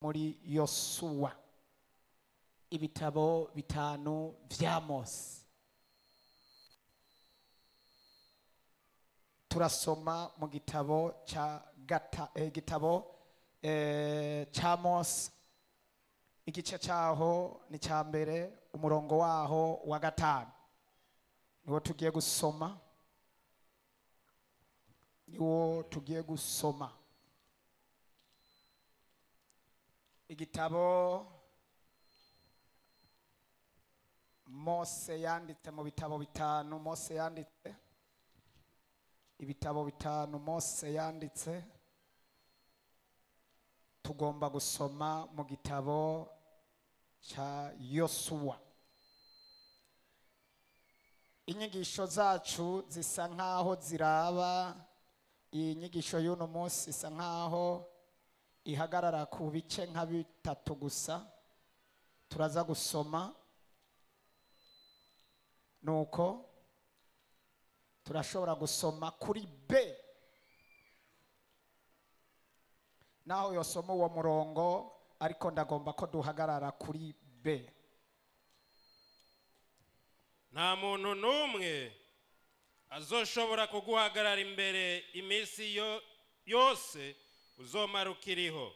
Muri Yosuwa, ibitabo bitanu vya Mose, turasoma mu gitabo ca gata, gitabo ca Mose, igice caho ni ca mbere, umurongo waho wa gatanu niwo tugiye gusoma, niwo tugiye gusoma. Igitabo Mose yanditse mu bitabo bitanu, Mose yanditse ibitabo bitanu, Mose yanditse, tugomba gusoma mu gitabo ca Yosuwa. Inyigisho zacu zisa nkaho ziraba, iyi nyigisho y'uno munsi isa nkaho ihagarara ku bice nka bitatu gusa. Turaza gusoma, nuko turashobora gusoma kuri B, naho yosoma uwo murongo, ariko ndagomba ko duhagarara kuri B. Nta muntu n'umwe azoshobora kuguhagarara imbere iminsi yose uzomara ukiriho,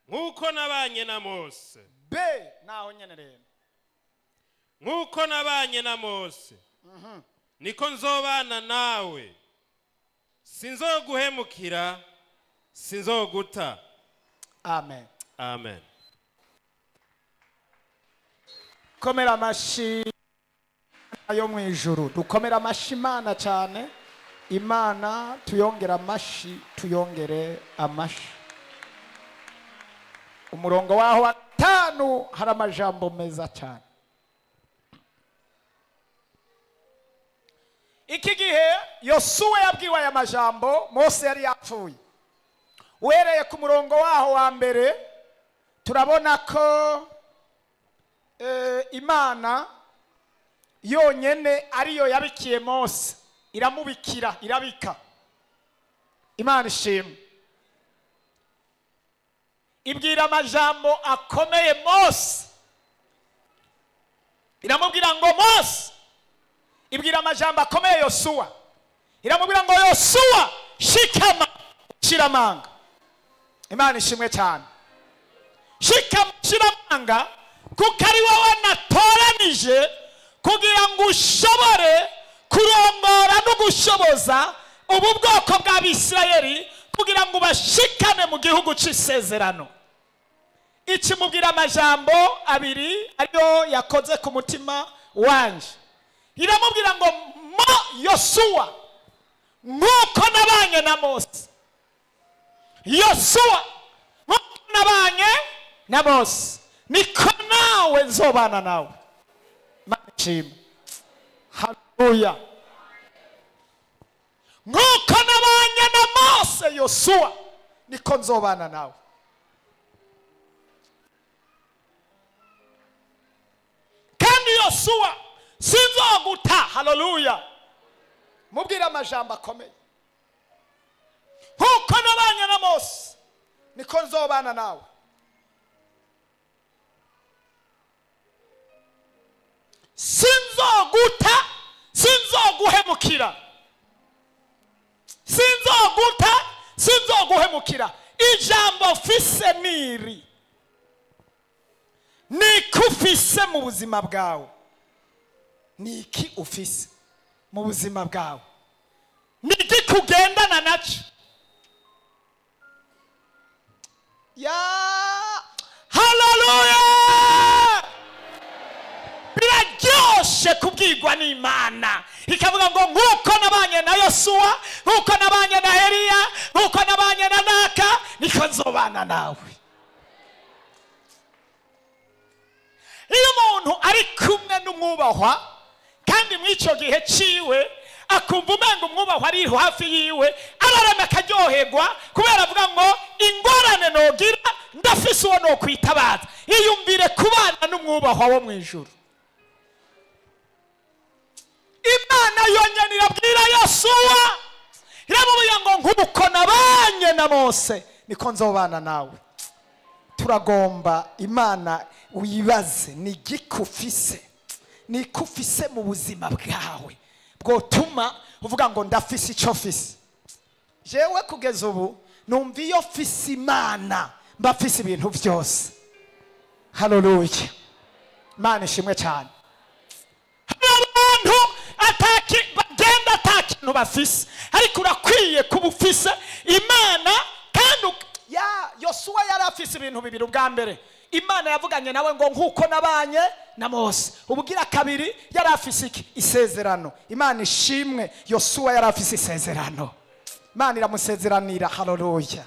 nk'uko nabanye na Mose. B naho nyene rero, nk'uko nabanye na Mose, niko nzobana nawe, sinzoguhemukira, sinzoguta. Amen. Amen. Komera amashi yo mu ijuru, dukomera amashi Imana cyane. Imana tuyongera amashi, tuyongere amashi. Umurongo waho wa tanu hari amajambo meza cyane. Iki gihe Yosuwa yabwiwe aya majambo, Mose yari yapfuye. Uhereye ku murongo waho wa mbere turabona ko Imana yonyene ariyo yabikiye Mose, iramubikira, irabika. Imana ishimwe. Ibwira amajambo akomeye Mose, iramubwira ngo Mose, ibwira amajambo akomeye Yosuwa, iramubwira ngo Yosuwa, shikama shiramanga. Imana ishimwe cyane. Shikama shiramanga, kuko ari wowe natoranije kugira ngo ushobore kurongora no gushoboza ubu bwoko bw'Abisirayeli, kugira ngo bashikane mu gihugu c'isezerano. Ikimubwira amajambo abiri ariyo yakoze ku mutima wanje. Iramubwira ngo mo Yosuwa, nk'uko nabanye na Mose. Yosuwa, nk'uko nabanye na Mose, niko nawe nzobana nawe. Imana. Haleluya. Nk'uko nabanye na Mose, Yosuwa, niko nzobana nawe. Kandi Yosuwa, sinzoguta. Haleluya. Mubwira amajambo akomeye. Nk'uko nabanye na Mose, niko nzobana nawe. Sinzoguta, sinzoguhemukira. Sinzoguta, sinzoguhemukira. Ijambo fise niri, niki ufise mu buzima bwawe? Niki ufise mu buzima bwawe? Niki kugendana naco? Ya haleluya. Biraryoshe kubwirwa n'Imana ikavuga ngo nk'uko nabanye na Yosuwa, nk'uko nabanye na Eliya, nk'uko nabanye na Naka, niko nzobana nawe. Iyo umuntu ari kumwe n'umwubahwa, kandi mw'ico gihe ciwe akumva umenga umwubahwa ari hafi yiwe, ararema akaryoherwa, kubera avuga ngo ingorane nogira ndafise uwo nokwitabaza. Iyumvire kubana n'umwubahwa wo mu ijuru. Imana yonyene irabwira Yosuwa, iramubwira ngo nk'uko nabanye na Mose, niko nzobana nawe. Turagomba Imana uyibaze ni gikufise, ni kufise mu buzima bwawe bwotuma uvuga ngo ndafise ico fise. Jewe kugeza ubu numva iyo fise Imana mbafise ibintu byose. Haleluya, Imana ishimwe cyane. Abantu ataki bagenda atakintu bafise, ariko urakwiye kuba ufise Imana. Kandi ya Yosuwa yari afise ibintu bibiri. Ubwa mbere Imana yavuganye nawe ngo nkuko nabanye na Mose. Ubugira kabiri yari afise iki? Isezerano. Imana ishimwe, Yosuwa yari afise isezerano. Imana iramusezeranira. Haleluya.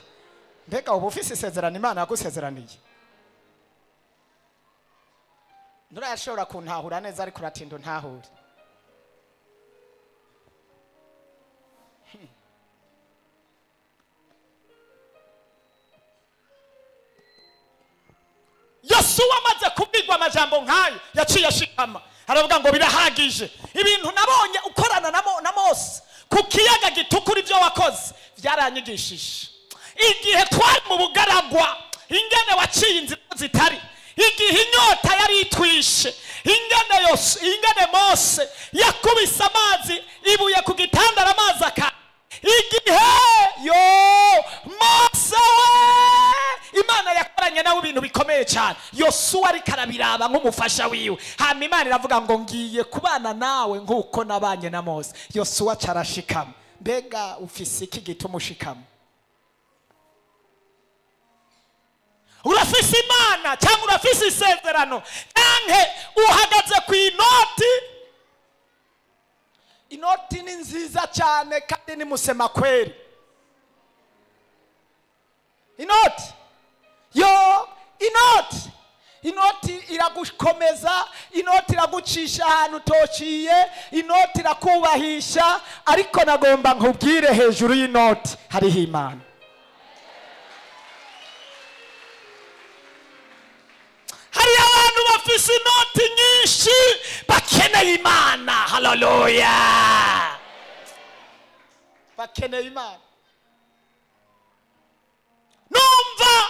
Mbega ubu ufise isezerano Imana yagusezeraniye? Nturashobora kuntahura neza, ariko uratinda untahure. Yosuwa amaze kubwirwa amajambo nk'ayo yaciye ashikama, aravuga ngo birahagije, ibintu nabonye ukorana na Mose ku kiyaga gitukura, ibyo wakoze byaranyigishije. Igihe twari mu bugaragwa, ingene waciye inzira zitari, igihe inyota yari itwishe, ingene Mose yakubise amazi ibuye ku gitandara amazi aka, igihe yo Mose we Imana yakoranye nawe ibintu bikomeye cyane. Yosuwa ariko arabiraba nk'umufasha wiwe. Hama Imana iravuga ngo ngiye kubana nawe nk'uko nabanye na Mose. Yosuwa carashikama. Mbega ufise iki gituma ushikama? Urafise Imana cyangwa urafise isezerano, canke uhagaze ku inoti? Inoti ni nziza cyane kandi ni musema kweli. Inoti yo, inoti iragukomeza, inoti iragucisha ahantu utociye, inoti irakubahisha, ariko nagomba nkubwire hejuru y'inoti hariho Imana. Hari abantu bafise inoti nyinshi bakeneye Imana. Haleluya, bakeneye Imana. Numva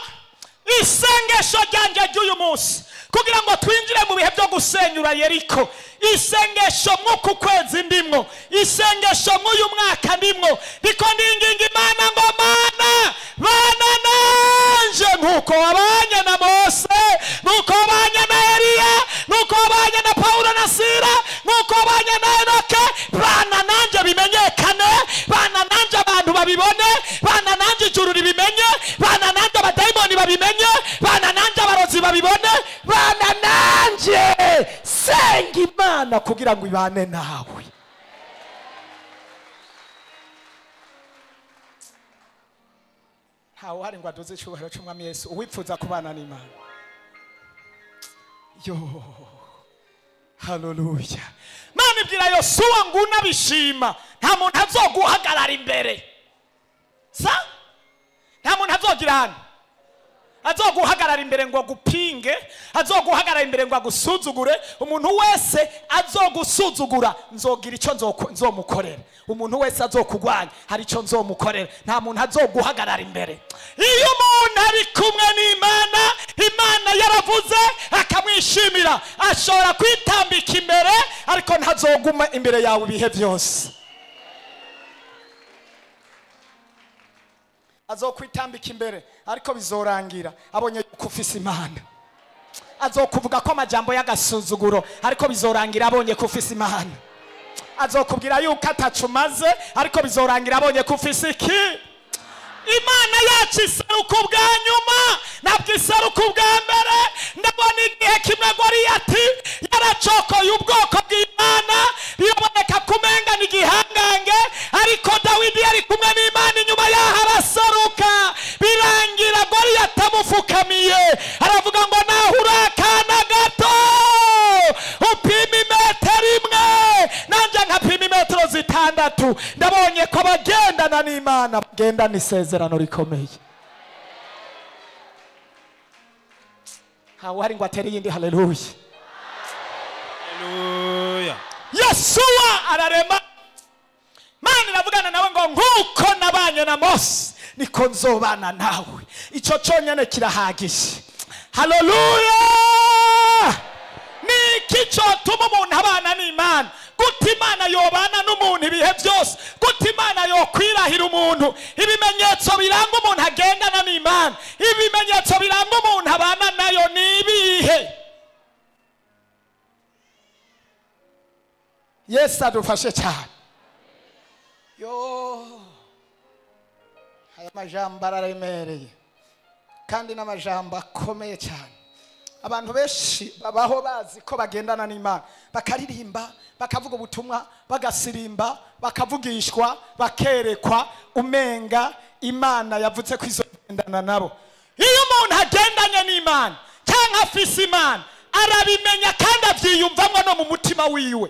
isengesho ryanjye ry'uyu munsi kugira ngo twinjire mu bihe byo gusenyura Yeriko, isengesho mw'uku kwezi ndimwo, isengesho mw'uyu mwaka ndimwo, ndiko ndinginga Imana ngo Mana bana nanje nkuko wabanye na Mose, nkuko wabanye na Eliya, nkuko wabanye na Paulo na Sila, nkuko wabanye na Enoke, bana nanje bimenyekane, bana nanje abantu babibone, bana nanje ijuru ribimenye, bana nanje abadayimoni babimenye, bana nanje abarozi babibone, bana nanje. Senga Imana kugira ngo ibane nawe. Ntawe uhari ngo aduze icyubahiro cy'Umwami Yesu. Uwipfuza kubana n'Imana, yo haleluya. Imana ibwira Yosuwa ngo unabishima nta muntu azoguhagarara imbere. Sa nta muntu azogira hano azoguhagarara imbere ngo agupinge, azoguhagarara imbere ngo agusuzugure. Umuntu wese azogusuzugura nzogira icyo nzomukorera. Umuntu wese azokugwanya hari icyo nzomukorera. Nta muntu azoguhagarara imbere. Iyo umuntu ari kumwe n'Imana, Imana yaravuze akamwishimira, ashobora kwitambika imbere, ariko ntazoguma imbere yawe ibihe byose. Azokwitambika imbere, ariko bizorangira abonye yuko ufise Imana. Azokuvuga ko amajambo y'agasuzuguro, ariko bizorangira abonye ko ufise Imana. Azokubwira yuko atacumaze, ariko bizorangira abonye ko ufise iki? Imana yacu iseruka ubwa nyuma, ntabwo iseruka ubwa mbere. Ndabona igihe kimwe Goliyati yaracokoye ubwoko bw'Imana, biraboneka kumenga ni igihangange, ariko Dawidi yari kumwe n'Imana inyuma yaho araseruka, birangira Goliyati amufukamiye, aravuga ngo naho uri akana gato upima imetero imwe, nanjye nkapima imetero 6. Ndabonye ko abagendana n'Imana bagendana isezerano rikomeye. Ntawe uhari ngo atere iyindi haleluya. Haleluya. Yosuwa ararema. Imana iravugana nawe ngo nkuko nabanye na Mose niko nzobana nawe. Icyo cyonyine kirahagije. Haleluya! Niki cyotuma umuntu abana n'Imana? Gute Imana yobana n'umuntu ibihe byose? Gute Imana yokwirahira umuntu? Ibimenyetso biranga umuntu agendana n'Imana, ibimenyetso biranga umuntu abana nayo ni ibihe? Yesu adufashe cyane. Yo, aya majambo araremereye kandi n'amajambo akomeye cyane. Abantu benshi babaho bazi ko bagendana n'Imana, bakaririmba, bakavuga ubutumwa, bagasirimba, bakavugishwa, bakerekwa, umenga Imana yavuze ko izogendana nabo. Iyo umuntu agendanye n'Imana cyangwa afise Imana, arabimenya kandi abyiyumvamo no mu mutima wiwe.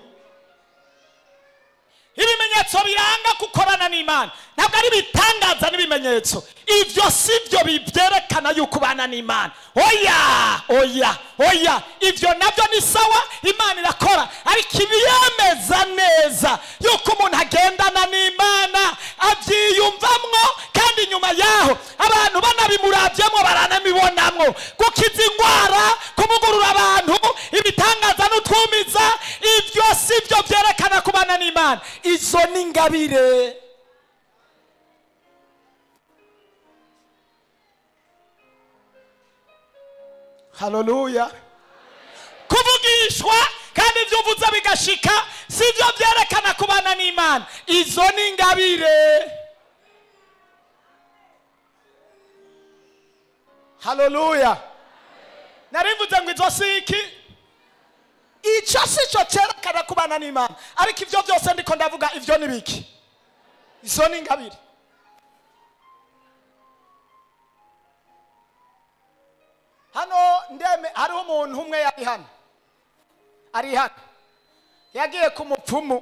Ibimenyetso biranga gukorana n'Imana ntabwo ari ibitangaza n'ibimenyetso, ivyo si byo bibyerekana yuko ubana n'Imana. Oya, oya, oya, ivyo nabyo ni sawa, Imana irakora, ariko ibiyemeza neza yuko umuntu agendana n'Imana abyiyumvamwo, kandi nyuma yaho abantu banabimurabyemwo baranabibonamwo. Gukiza ingwara, kumugurura abantu, ibitangaza n'utwumiza, ivyo si byo byerekana kubana n'Imana. Izo ni ingabire. Haleluya! Kuvugishwa kandi ibyo uvuze bigashika si byo byerekana kubana n'Imana. Izo ni ingabire. Haleluya! Narivuze ngo izo si iki? Icyo si cyo cyerekana kubana n'Imana, ariko ibyo byose ndiko ndavuga ibyo ni biki? Izo ni ingabire. Hano ndeme hariho umuntu umwe yari hano, ari hano, yagiye ku mupfumu.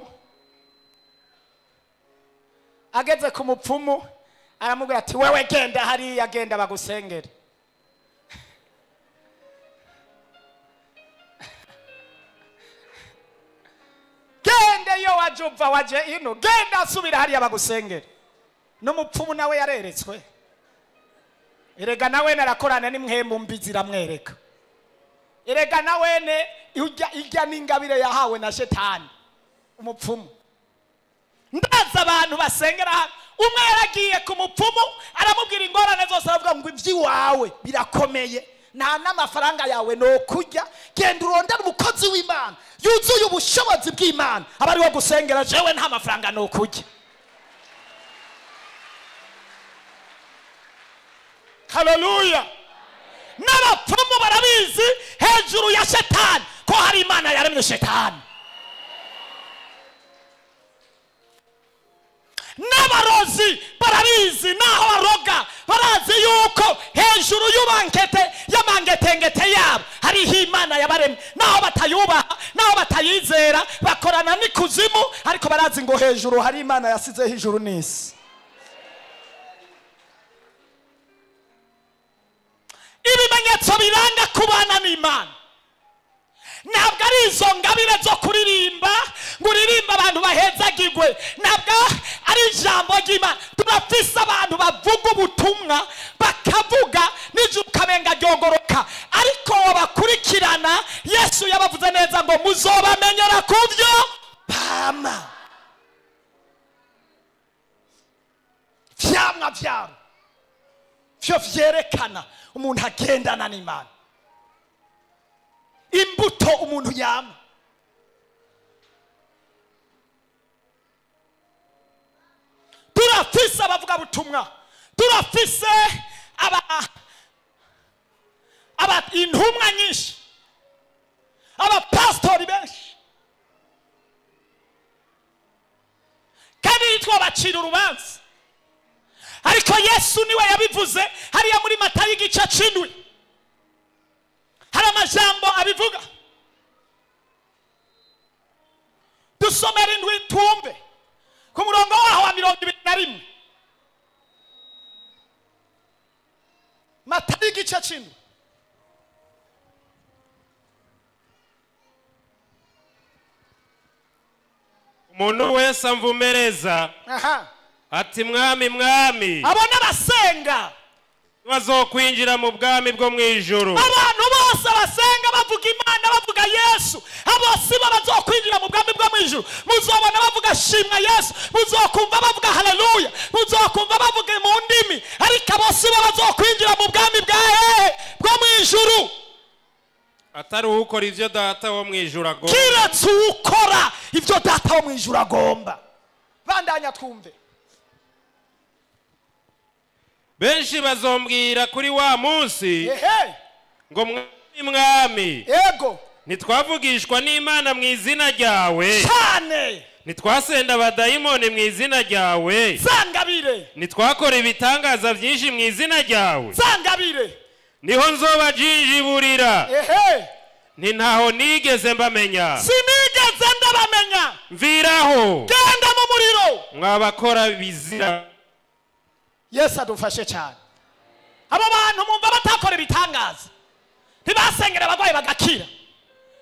Ageze ku mupfumu aramubwira ati wewe genda hariya, genda bagusengere. Genda iyo waje uva waje ino, genda asubira hariya bagusengere. N'umupfumu nawe yareretswe. Erega nawe narakorana n'imwemu mbi ziramwereka. Erega nawene ijya n'ingabire yahawe na shetani umupfumu. Ndaza abantu basengera hano, umwe yaragiye ku mupfumu aramubwira ingorane zose, aravuga ngo iby'iwawe birakomeye, nta n'amafaranga yawe no kurya, genda urondere umukozi w'Imana yuzuye ubushobozi bw'Imana aba ari wo gusengera, jewe nta mafaranga no kurya. Haleluya! N'abapfumu barabizi hejuru ya shetani ko hari Imana yaremye shetani. N'abarozi barabizi, naho baroga barazi yuko hejuru y'ubankete y'amangetengete yabo hariho Imana yabaremye. Naho batayubaha, naho batayizera, bakorana n'ikuzimu, ariko barazi ngo hejuru hari Imana yasizeho ijuru n'isi. Ibimenyetso biranga kubana n'Imana ntabwo ari izo ngabire zo kuririmba ngo uririmbe abantu bahezagirwe, ntabwo ari ijambo ry'Imana. Turafise abantu bavuga ubutumwa bakavuga n'ijuru ukamenga ryogoroka, ariko bakurikirana. Yesu yabavuze neza ngo muzobamenyera ku byo bama. Vyamwa vyabo vyo vyerekana umuntu agendana n'Imana, imbuto umuntu yama. Turafise abavuga butumwa, turafise aba intumwa nyinshi, abapastori benshi, kandi twabacira urubanza. Ariko Yesu niwe yabivuze hariya muri Matayo igice 7, hari amajambo abivuga. Dusomera indwi tumve ku murongo waho wa 21. Matayo igice 7. Umuntu wese amvumereza ati mwami mwami, abona basenga Bazokwinjira mu bwami bwo mu ijuru. Abantu bose basenga bavuga Imana bavuga Yesu, abo si bo bazokwinjira mu bwami bwo mu ijuru. Muzobona bavuga shimwa Yesu, muzokumva bavuga haleluya, muzokumva bavuga mu ndimi, ariko abo si bo bazokwinjira mu bwami bwa hehe? Bwo mu ijuru. Atari ukora ivyo data wo mu ijuru agomba. Kiretse ukora ivyo data wo mu ijuru agomba. Bandanya twumve. Benshi bazombwira kuri wa munsi ngo mwami mwami, yego, ntitwavugishwa n'Imana mu izina ryawe cyane, ntitwasenda abadayimoni mu izina ryawe, zangabire, ntitwakora ibitangaza byinshi mu izina ryawe, zangabire, niho nzobajinjiburira, nti ntaho nigeze mbamenya, sinigeze ndabamenya, mviraho, genda mu muriro mwabakora bizira. Yesu adufashe cyane. Abo bantu mumva batakora ibitangaza, ntibasengera abagwayi bagakira,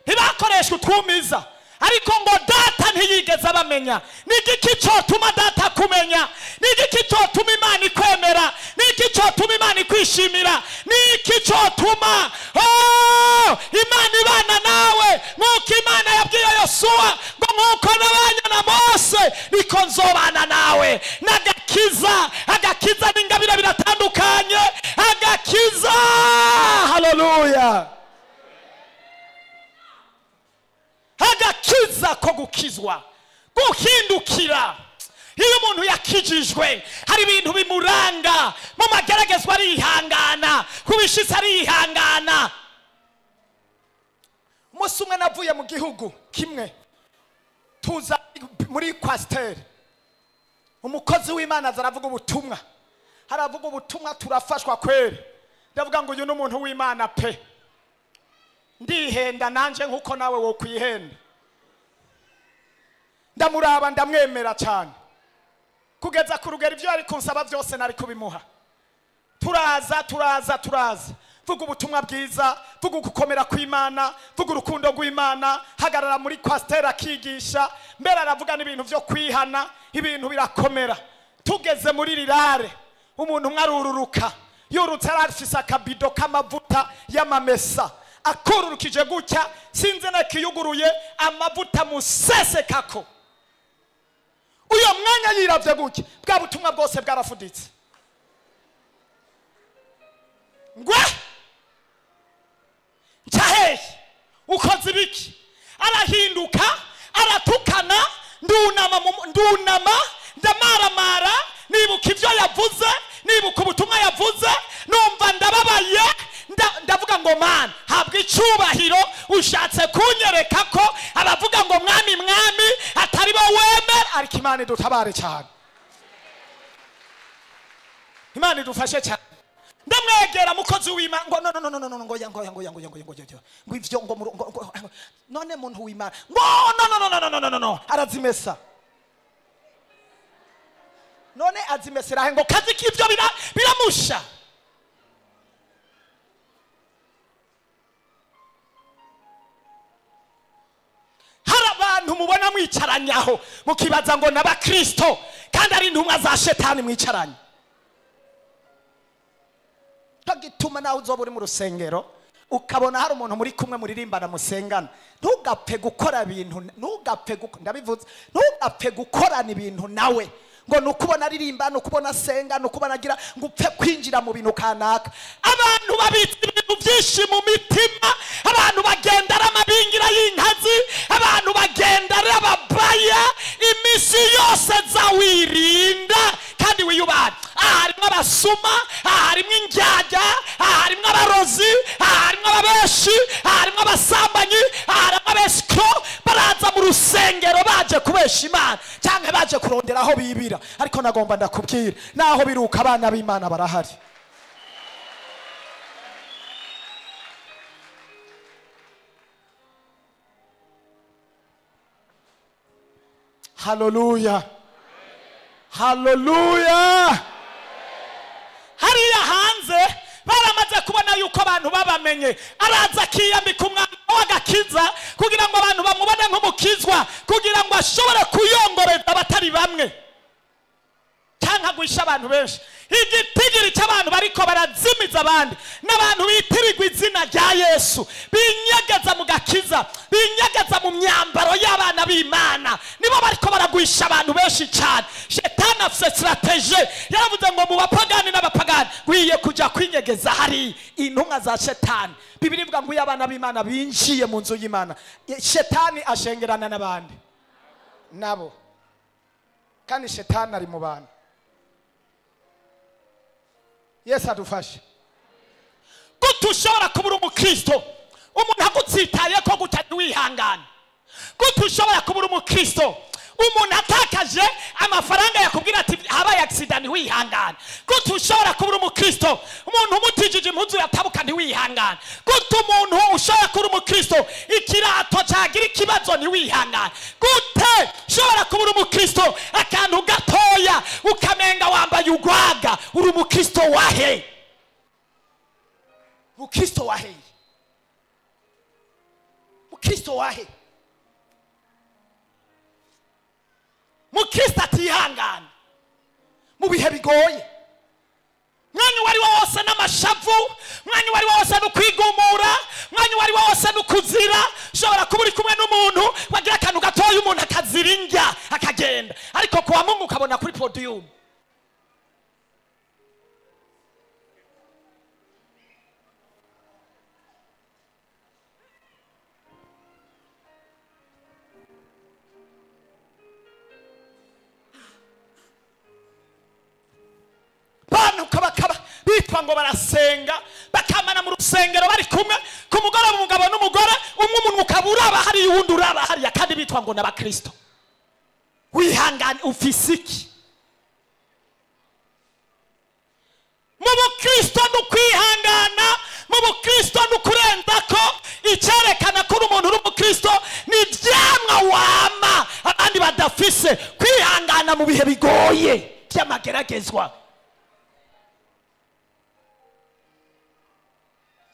ntibakoresha utwumiza, ariko ngo data ntiyigeze abamenya. Ni igiki cyotuma data kumenya? Ni igiki cyotuma Imana ikwemera? Ni iki cyotuma Imana ikwishimira? Ni iki cyotuma Imana ibana nawe? Nk'uko Imana yabwiye Yosuwa ngo nk'uko nabanye na Mose niko nzobana nawe. N'agakiza, agakiza n'ingabire biratandukanye. Agakiza, haleluya, agakiza ko gukizwa, guhindukira. Iyo umuntu yakijijwe hari ibintu bimuranga mu mageragezwa, arihangana, kubishitsa arihangana. Umunsi umwe navuye mu gihugu kimwe tuza muri kwasiteri, umukozi w'Imana aza aravuga ubutumwa, haravuga ubutumwa turafashwa kweri. Ndavuga ngo uyu ni umuntu w'Imana pe, ndihenda nanje nkuko nawe wo kwihenda. Ndamuraba ndamwemera cyane kugeza ku rugero ibyo ari kunsaba byose nari kubimuha. Turaza turaza turaza, vuga ubutumwa bwiza, vuga gukomera kw'Imana, vuga urukundo rw'Imana, hagarara muri kwasiteri akigisha, mbere aravuga n'ibintu byo kwihana, ibintu birakomera. Tugeze muri rirare, umuntu umwe arururuka, yurutse arafise akabido k'amavuta y'amamesa, akururukije gutya, sinzi nakiyuguruye, amavuta musesekako. Uyo mwanya yiravye gutya, bwa butumwa bwose bwarafuditse. Ngwe ncahehe ukoze ibiki? Arahinduka, aratukana, ndunama, ndamaramara, nibuka ivyo yavuze, nibuka ubutumwa yavuze, numva ndababaye, ndavuga ngo Mana habwa icyubahiro, ushatse kunyereka ko abavuga ngo mwami mwami atari bo wemera, ariko Imana idutabare cyane, Imana idufashe cyane. Ndamwegera mukozi w'Imana ngo no no no no no ngo ya ngo ya ngo ya ngo ya ngo ngo ngo ivyo ngo none muntu w'Imana ngo no no no no no no no, arazimesa. None azimesera ngo kazi k'ivyo biramusha. Hari abantu mubona mwicaranyaho mukibaza ngo n'abakristo kandi ari intumwa za shetani mwicaranye. Gituma nawe uzoba uri mu rusengero ukabona hari umuntu muri kumwe muririmbana musengana, ntugapfe gukora ibintu, ntugapfe ndabivuze, ntugapfe gukorana ibintu nawe ngo nukubona aririmba, nukubona asenga, nukubona agira, ngo upfe kwinjira mu bintu kanaka. Abantu babitse ibintu byinshi mu mitima, abantu bagenda ari amabingira y'inkazi, abantu bagenda ari ababaya, imisi yose zawirinda kandi wiyubane. Aha harimo abasuma, aha harimo indyarya, aha harimo abarozi, aha harimo ababeshi, aha harimo abasambanyi, aha harimo abesiko. Baraza mu rusengero baje kubesha Imana cyangwa baje kurondera aho bibira. Ariko nagomba ndakubwira, naho biruka abana b'Imana barahari. Haleluya, haleluya. Hariya hanze baramaze kubona yuko abantu babamenye, araza akiyambika umwambaro w'agakiza kugira ngo abantu bamubone nk'umukizwa, kugira ngo ashobore kuyongoreza abatari bamwe cyangwa guhisha abantu benshi. Igitigiri cy'abantu bariko barazimiza abandi n'abantu bitirirwa izina rya Yesu, binyagaza mu gakiza, binyagaza mu myambaro y'abana b'Imana, nibo bariko baragwisha abantu benshi cyane. Shetani afise strategie, yaravuze ngo mu bapagani n'abapagani gwiye kuja kwinyegeza hari intumwa za Shetani. Bibiri ivuga ngo iyo abana b'Imana binjiye mu nzu y'Imana, Shetani ashengerana n'abandi nabo, kandi Shetani ari mu bantu. Yesu adufashe. Gute ushobora kubura umukristo umuntu agutsitaye ko gutari wihangana? Gute ushobora kubura umukristo umuntu atakaje amafaranga yakubwira ati habaye accident wihangana? Gute ushobora kubura umukristo umuntu umutijije impuzu yatabuka ntiwihangana? Gute umuntu ushobora kubura umukristo ikirato cyagira ikibazo ntiwihangana? Gute ushobora kubura umukristo akantu gatoya ukamenga wambaye ugwaga? Uri umukristo wahe? Mukristo wahe? Mukristo wahe? Mukristo atihangana mu bihe bigoye, mwanya wari wose n'amashavu, mwanya wari wose no kwigumura, mwanya wari wose no kuzira. Ushobora kuba uri kumwe n'umuntu wagira akantu gatoya umuntu akazira indya akagenda, ariko kuwa Mungu ukabona kuri podium. Bakaba bitwa ngo barasenga, bakamana mu rusengero bari kumwe ku mugore umugabo n'umugore umwe, umuntu ukabura bahari uwundi uraba hariya, kandi bitwa ngo n'abakristo. Wihangane ufise iki? Mu bukristo no kwihangana, mu bukristo no kurenza ko icyerekana ko umuntu uri umukristo ni ivyamwa wama abandi badafise, kwihangana mu bihe bigoye by'amageragezwa.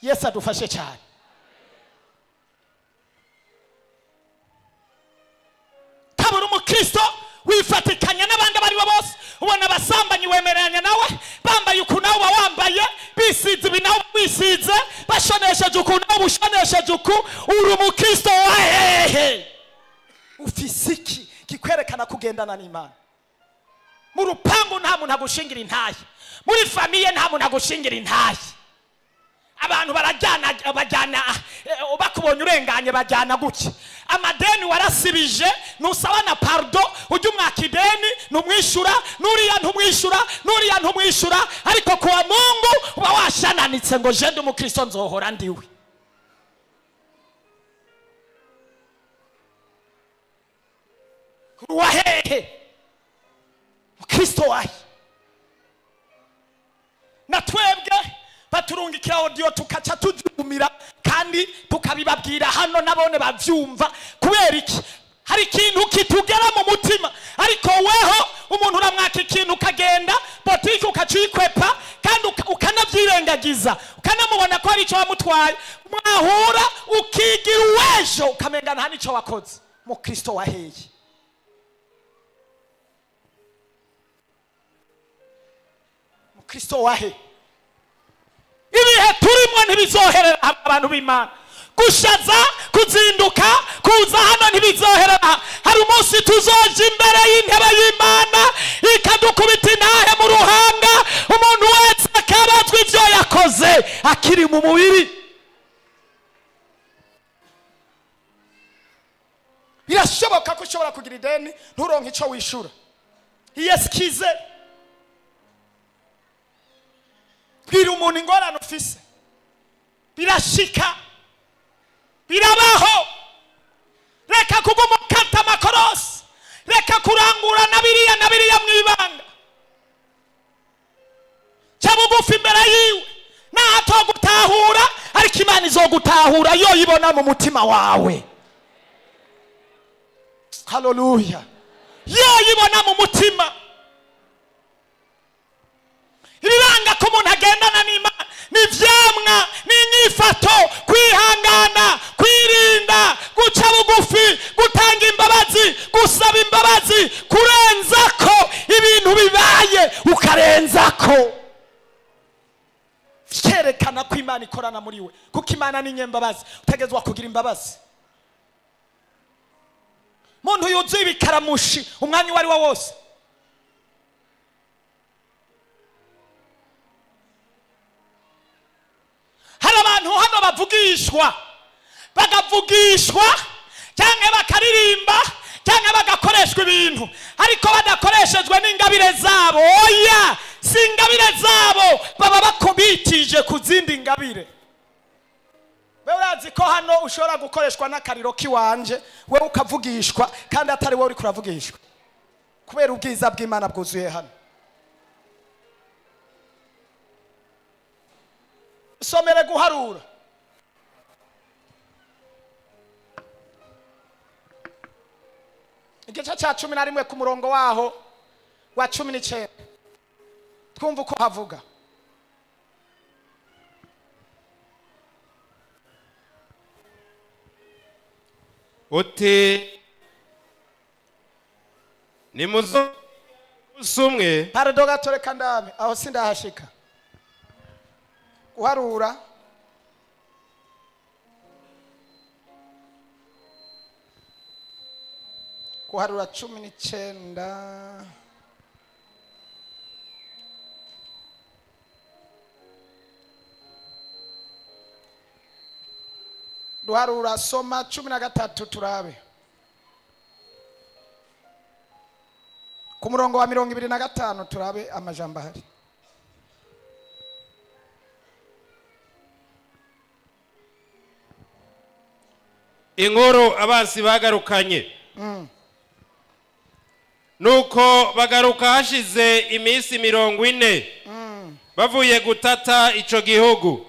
Yesu adufashe cyane. Kabura umukristo wifatikanya n'abandi abari bo bose, ubona abasambanyi wemeranya nawe, bambaye uku nawe uba wambaye, bisize ibi nawe wisize, bashonesheje uku nawe ushonesheje uku. Uri umukristo wahehe? Ufise iki kikwerekana kugendana n'Imana? Mu rupangu nta muntu agushingira intahe, muri famiye nta muntu agushingira intahe. Abantu barajyana bajyana, bakubonye urenganye bajyana gutya. Amadeni warasibije, nusaba na pardo, ujya umwaka ideni ntumwishyura, nuriya ntumwishyura, nuriya ntumwishyura, ariko kuwa Mungu uba washananitse ngo je ndi umukristo nzohora ndiwe. Wahehe mukristo wahe? Na twebwe baturungikira audio tukaca tujumira kandi tukabibabwira hano nabone bavyumva. Kubera iki? Hari ikintu kitugera mu mutima, ariko weho umuntu uramwaka ikintu ukagenda botike ukacikwepa kandi ukanavyirengagiza, ukanamubona ko ari ico wamutwaye, mwahura ukigira uwejo ukamenga nta nico wakoze. Mukristo waheye? Mukristo wahe? Ibihe turimo ntibizoherera abantu b'Imana. Gushaza, kuzinduka, kuza hano ntibizoherera. Hari umunsi tuzoja imbere y'intebe y'Imana ikadukubita intahe mu ruhanga, umuntu wese akabazwa ivyo yakoze akiri mu mubiri. Birashoboka ko ushobora kugira ideni nturonke ico wishura. Iyesikize, bwira umuntu ingorane ufise. Birashika, birabaho. Reka kuguma ukata amakorosi, reka kurangura na biriya na biriya mwibanga. Ca bugufi imbere yiwe, nahatogutahura ariko Imana izogutahura yo ibona mu mutima wawe. Haleluya! Yo ibona mu mutima. Ibiranga ko umuntu agendana n'Imana ni ivyamwa, ni inyifato, kwihangana, kwirinda, guca bugufi, gutanga imbabazi, gusaba imbabazi, kurenza ko ibintu bibaye Wewe ukarenzako. Vyerekana ko Imana ikorana muri we, kuko Imana ni nyembabazi. Utegezwa kugira imbabazi. Muntu yuzuye ibikaramushi umwanya uwo ari wo wose. Hari abantu hano bavugishwa, bagavugishwa cyangwa bakaririmba cyangwa bagakoreshwa ibintu, ariko badakoreshejwe n'ingabire zabo. Oya, si ingabire zabo, baba bakubitije ku zindi ngabire. Wewe urazi ko hano ushobora gukoreshwa n'akariro kiwanje, wewe ukavugishwa kandi atari wowe uri kuravugishwa, kubera ubwiza bw'Imana bwuzuye hano. Somere guharura. Igice cya 11 ku murongo waho wa 19. Twumva uko havuga. Uti nimuzo usumwe. Pardon gato, reka ndabe aho sindahashika. Guharura guharura 19. Duharura soma 13 turabe. Ku murongo wa 25 turabe amajambo ahari. Inkuru abansi bagarukanye. Nuko bagaruka hashize iminsi 40 bavuye gutata ico gihugu.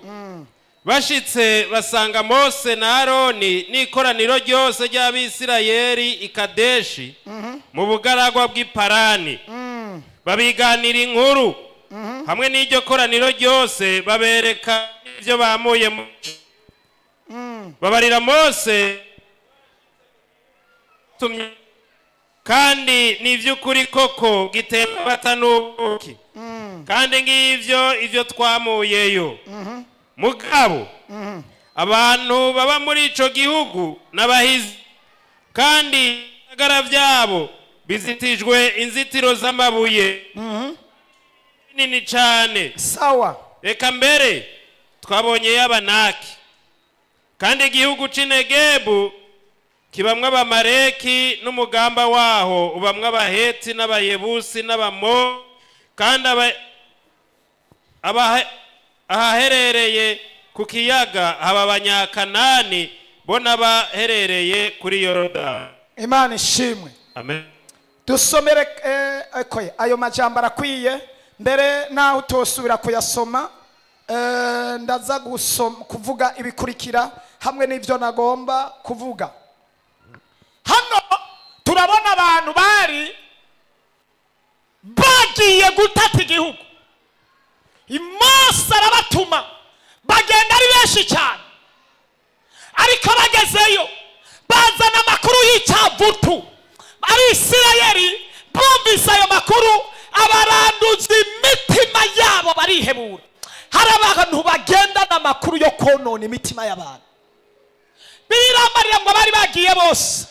Bashitse basanga Mose na Aroni n'ikoraniro ryose ry'Abisirayeli i Kadeshi mu bugaragwa bw'iparani. Babiganira inkuru hamwe n'iryo koraniro ryose, babereka ibyo bamuye. Babarira Mose kandi ni iby'ukuri koko gitema amata n'ubuki, kandi ngivyo ivyo twamuyeyo. Mugabo abantu baba muri ico gihugu n'abahizi, kandi ibisagara byabo bizitijwe inzitiro z'amabuye nini cyane. Sawa. Reka mbere twabonye y'Abanaki, kandi igihugu c'Inegebu kibamwe Abamaleki n'umugamba waho ubamwe Abaheti n'Abayebusi n'Abamo, kandi ahaherereye ku kiyaga haba Abanyakanani bo n'abaherereye kuri Yorodani. Imana ishimwe. Amen. Dusomere ekoye ayo majambo arakwiye mbere naho utosubira kuyasoma. Ndaza gusoma kuvuga ibikurikira hamwe n'ibyo nagomba kuvuga. Hano turabona abantu bari bagiye gutata igihugu. Mose arabatuma bagenda ari benshi cyane, ariko bagezeyo bazana amakuru y'icyavutu. Abisirayeli bumvise ayo makuru, abaranduza imitima yabo barihebura. Hari abantu bagendana amakuru yo konona imitima y'abantu. Biramarira ngo bari bagiye bose,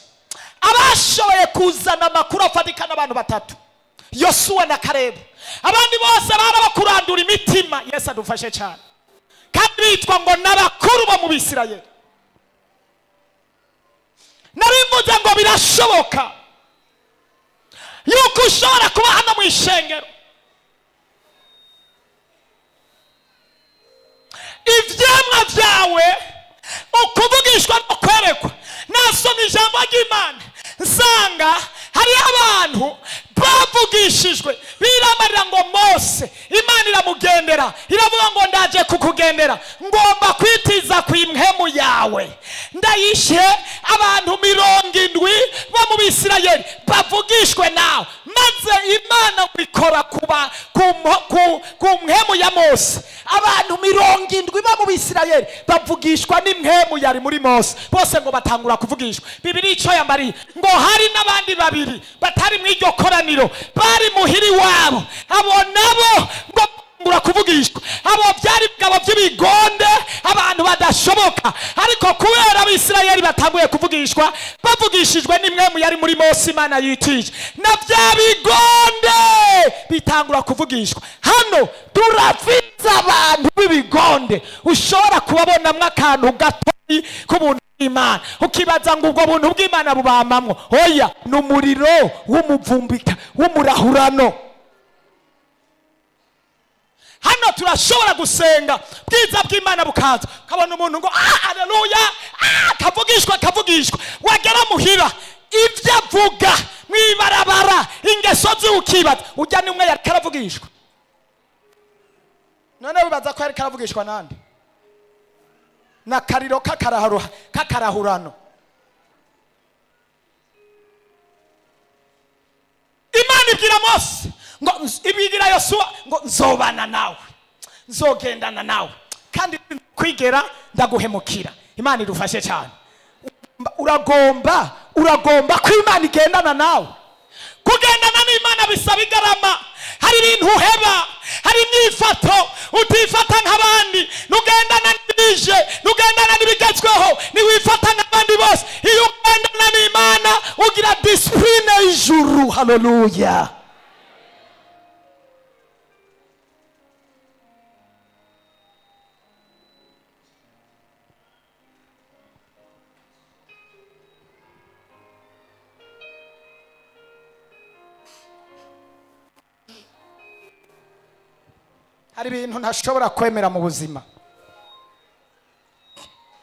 abashoboye kuzana amakuru afatika n'abantu batatu, Yosuwa na Kalebu. Abandi bose barabakurandura imitima. Yesu adufashe cyane. Kandi bitwa ngo n'abakuru bo mu Bisirayeli. Narimvuze ngo birashoboka yuko ushobora kuba hano mu ishengero, ivyamwa vyawe ukuvugishwa no kwerekwa. Nasoma ijambo ry'Imana nsanga hari abantu bavugishijwe, biramarira ngo Mose Imana iramugendera, iravuga ngo ndaje kukugendera, ngomba kwitiza ku impemu yawe. yawe ndayishe abantu 70 bo mu Bisirayeli bavugishwe nawe. Maze Imana ikora kuba ku mpemu ya Mose. Abantu 70 bo mu Bisirayeli bavugishwa n'impemu yari muri Mose, bose ngo batangura kuvugishwa. Bibiri ico yambari ngo hari n'abandi babiri batari mu iryo koraniro bari muhiri wabo, abo nabo ngo kuvugishwa. Abo byari bigabo by'ibigonde, abantu badashoboka, ariko kubera Abisirayeli batanguye kuvugishwa, bavugishijwe n'imwemu yari muri Mose Imana yitije, na bya bigonde bitangura kuvugishwa. Hano turafite abantu b'ibigonde ushobora kubabonamwo akantu gatoyi k'ubuntu bw'Imana, ukibaza ngo ubwo buntu bw'Imana bubamamwo. Oya, ni umuriro w'umuvumbika w'umurahurano. Hano turashobora gusenga bwiza bw'Imana bukaza, ukabona umuntu ngo haleluya, kavugishwa kavugishwa, wagera muhira ibyo avuga mwibarabara ingeso ziukibaza ujya nimwe yari karavugishwa. None wibaza ko yari karavugishwa nande? Na kariro kakarahurano. Imana ibwira Mose ngo ibwira Yosuwa ngo nzobana nawe, nzogendana nawe, kandi kwigera ndaguhemukira. Imana idufashe cyane. Uragomba ko Imana igendana nawe. Kugendana n'Imana bisaba igarama. Hari ibintu uheba, hari imyifato utifata nk'abandi, nugendana n'ibije, nugendana n'ibigezweho, niwifata nk'abandi bose. Iyo ugendana n'Imana ugira discipline y'ijuru. Haleluya. Hari ibintu ntashobora kwemera mu buzima.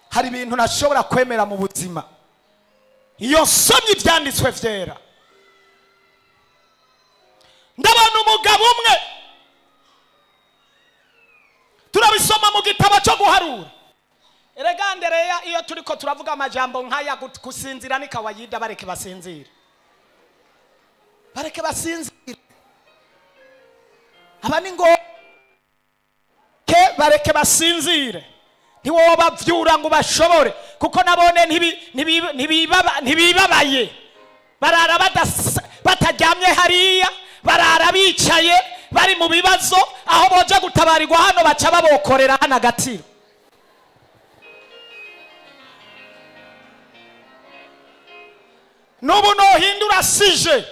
Hari ibintu ntashobora kwemera mu buzima. Iyo nsomye ibyanditswe vyera, ndabona umugabo umwe, turabisoma mu gitabo cyo guharura. Erega Andereya, iyo turiko turavuga amajambo nk'aya gusinzira ni kawaida, bareke basinzire, bareke basinzire. Aba ni ngo bareke basinzire, ntiwobavyura ngo bashobore, kuko nabone ntibibabaye, barara bataryamye hariya, barara bicaye bari mu bibazo, aho boje gutabarirwa hano baca babokorera hano agatiro. Nubu nohindura sije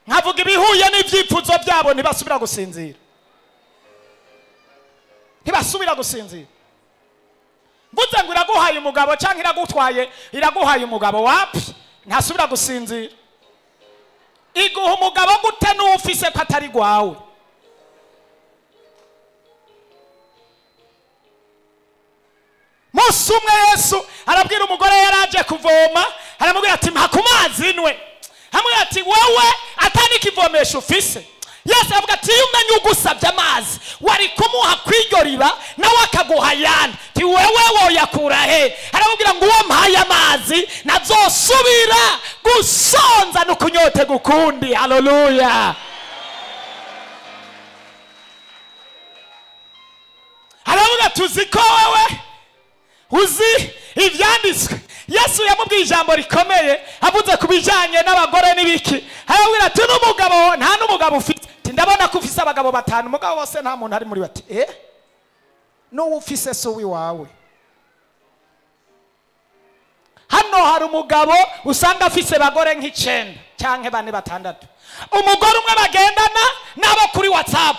nkavuga ibihuye n'ivyifuzo byabo, ntibasubira gusinzira, ntibasubira gusinzira. Mvuze ngo iraguhaye umugabo cyangwa iragutwaye, iraguhaye umugabo wapi, ntasubira gusinzira. Iguha umugabo gute n'ufise ko atari gwawe? Musi umwe Yesu arabwira umugore yaraje kuvoma, aramubwira ati mpa ku mazi nwe. Amubwira ati wewe atani kivomesha ufise. Yesu avuga ati iyo umenye ugusabye amazi wari kumuha kw'iryo riba nawe akaguha ayandi, ti wewe woyakura he? Aramubwira ngo uwo mpaye amazi nazosubira gusonza no kunyotega ukundi. Haleluya. Aravuga tuzi ko wewe uzi ivyanditswe. Yesu yamubwiye ijambo rikomeye avuze kubijanye n'abagore n'ibiki. Arabwira ati n'umugabo nta n'umugabo ufite. Ndabona ko ufise abagabo batanu, umugabo bose nta muntu ari muri bati n'uwo ufise so wiwawe. Hano hari umugabo usanga afise bagore nk'icenda canke 4 6, umugore umwe bagendana nabo kuri WhatsApp.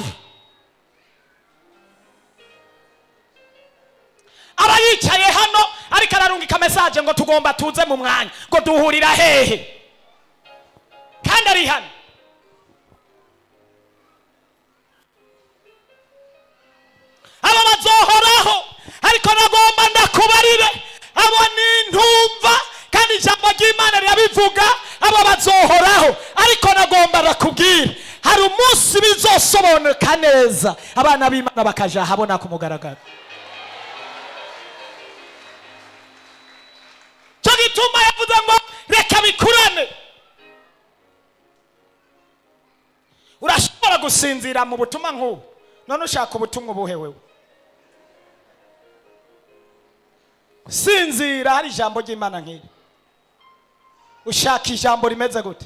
Aba yicaye hano ariko ararungika message ngo tugomba tuze mu mwanya, ngo duhurira hehe, kandi ari hano. Aba bazohoraho, ariko nagomba ndakubarire, abo ni ntumva, kandi ijambo ry'Imana rirabivuga, abo bazohoraho, ariko nagomba ndakubwira hari umunsi bizosobonuka neza, abana b'Imana bakaja habona ku mugaragaro. gituma yavuze ngo reka bikurane. Urashobora gusinzira mu butumwa nk'ubu, none ushaka ubutumwa ubuhe wewe? Sinzira hari ijambo ry'Imana nk'iri. Ushaka ijambo rimeze gute?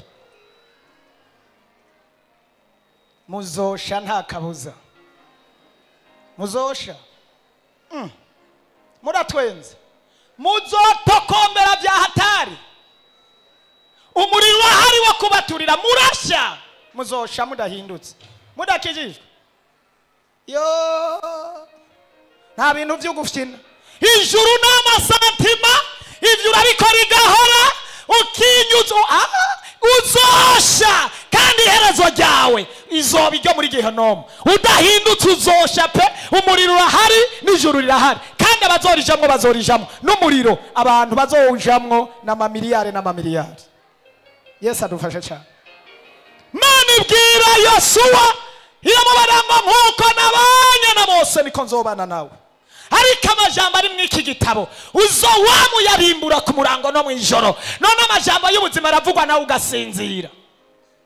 Muzosha nta kabuza. Muzosha. Muratwenze. Muzotokombera bya hatari. Umuriro wahari wo kubaturira murasha. Muzosha mudahindutse. Mudakijijwe. Yo, nta bintu byo gufyina. Ijuru n'amasantima, ivyo urabikora igahora ukinyuza uzosha, kandi iherezo ryawe izoba iryo muri gehinomu. Udahindutse uzosha pe. Umuriro urahari n'ijuru rirahari, kandi abazorijamwo bazorijamwo n'umuriro. Abantu bazowujamwo n'amamiliyari n'amamiliyari. Yesu adufashe cyane. Mana ibwira Yosuwa iramubara ngo nkuko nabanye na Mose niko nzobana nawe. Ariko amajambo ari mw'iki gitabo uzowamuyarimbura ku murango no mw'ijoro. None amajambo y'ubuzima aravugwa nawe ugasinzira.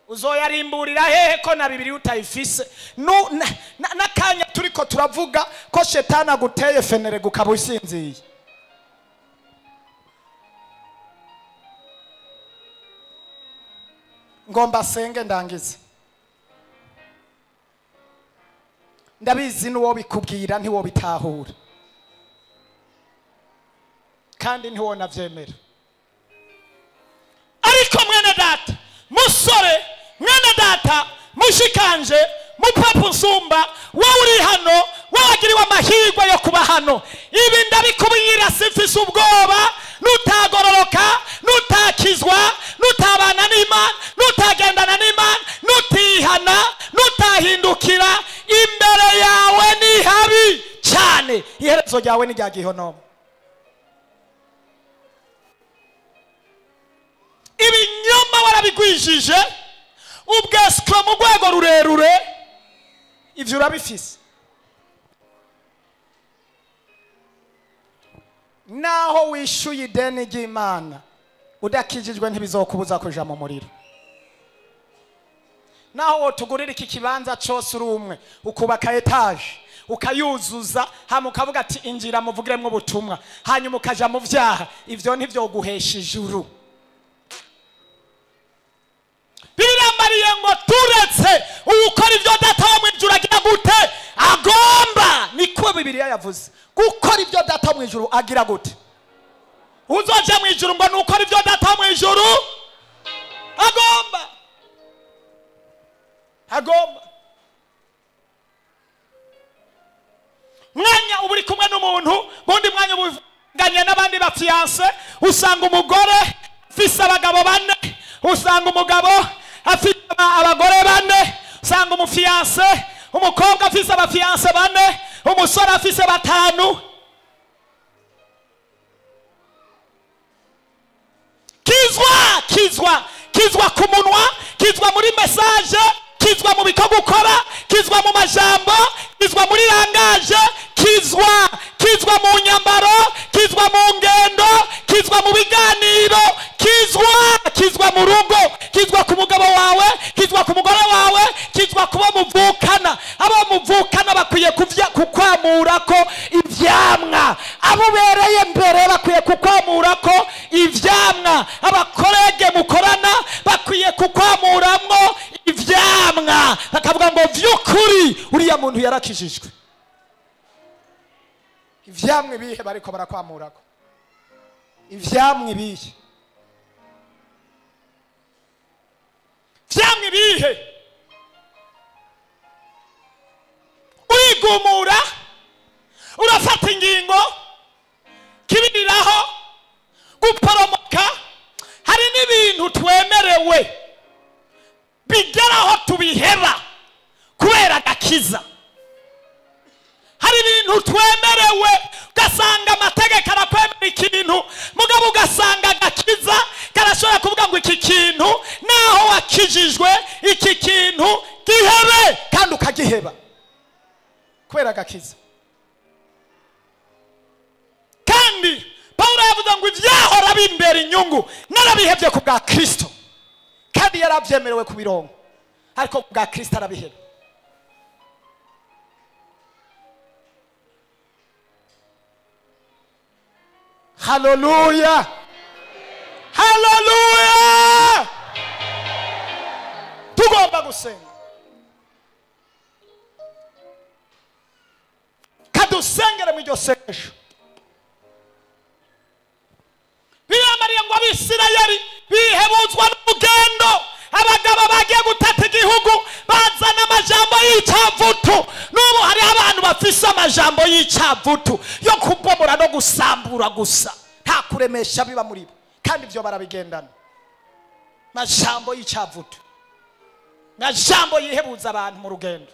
Uzoyarimburira hehe ko na Bibiliya utayifise? N'akanya turiko turavuga ko shetani aguteye fenere gukaba usinziye. Ngomba senge ndangize. Ndabizi n'uwo bikubwira ntiwobitahura, kandi ntiwonavyemera. Ariko mwene data musore, mwene data mushikanje, mupapa nsumba, wowe uri hano, wagiriwe amahirwe yo kuba hano, ibi ndabikubwira simfise ubwoba. Nutagororoka, nutakizwa, nutabana n'Imana, nutagendana n'Imana, nutihana, nutahindukira, imbere yawe ni habi cyane. Iherezo ryawe ni rya gihonomo. Ibinyoma warabigwijije, ubweswa mu rwego rurerure, ivyo urabifise. Naho wishuye ideni ry'Imana udakijijwe ntibizokubuza kuja mu muriro. Naho wotugurira iki kibanza cyose uri umwe, ukubaka etage ukayuzuza, hama ukavuga ati injira muvugiremwo ubutumwa, hanyuma ukaja mu vyaha, ivyo ntivyoguhesha ijuru. Birambariye ngo turetse ukora ivyo data wo mw'ijuru agira gute? Agomba. Niko Bibiliya yavuze. Gukora ibyo data mu ijuru agira gute? Uzoja mu ijuru ngo nukora ibyo data mu ijuru agomba. Agomba. Mwanya uba uri kumwe n'umuntu, bundi mwanya ubuganye n'abandi ba fiancé, usanga umugore afise abagabo bane, usanga umugabo afise abagore bane, usanga umufiancé, umukobwa afise abafiancé bane, umusore afise batanu. Kizwa, kizwa, kizwa ku munwa, kizwa muri message, kizwa mu bikorwa ukora, kizwa mu majambo, kizwa muri langage, kizwa, kizwa mu nyambaro, kizwa mu ngendo, kizwa mu biganiro, kizwa, kizwa mu rugo, kizwa ku mugabo wawe, kizwa ku mugore wawe, kizwa kuba muvukana. Abo muvukana bakwiye kukwamurako ivyamwa, abo ubereye mbere bakwiye kukwamurako ivyamwa, abakorege mukorana bakwiye kukwamuramwo ivyamwa, bakavuga ngo vy'ukuri uriya muntu yarakijijwe. Ivyamwa ibihe bariko barakwamurako? Ivyamwa ibihe? Vyamwa ibihe? Urigumura, urafata ingingo, kibiriraho, guporomoka. Hari n'ibintu twemerewe bigeraho tubiheba kubera agakiza. Hari ibintu twemerewe ugasanga amategeko arakwemera ikintu, mugabo ugasanga agakiza karashobora kuvuga ngo iki kintu naho wakijijwe iki kintu gihebe, kandi ukagiheba kubera agakiza. Kandi Paulo yavuze ngo ivyahora bimbera inyungu narabihebye ku bwa Kristo. Kandi yarabyemerewe kubironka, ariko ku bwa Kristo arabiheba. Haleluya, haleluya. Tugomba gusenga, kadusengere mu iryo sengesho. Biramariye ngo Abisirayeli bihebuzwa n'urugendo, abagabo bagiye gutata igihugu bazana amajambo y'icyavutu. N'ubu hari abantu bafise amajambo y'icyavutu yo kubomora no gusambura gusa, nta kuremesha biba muri bo, kandi ibyo barabigendana. Majambo y'icyavutu, majambo yihebuza abantu mu rugendo.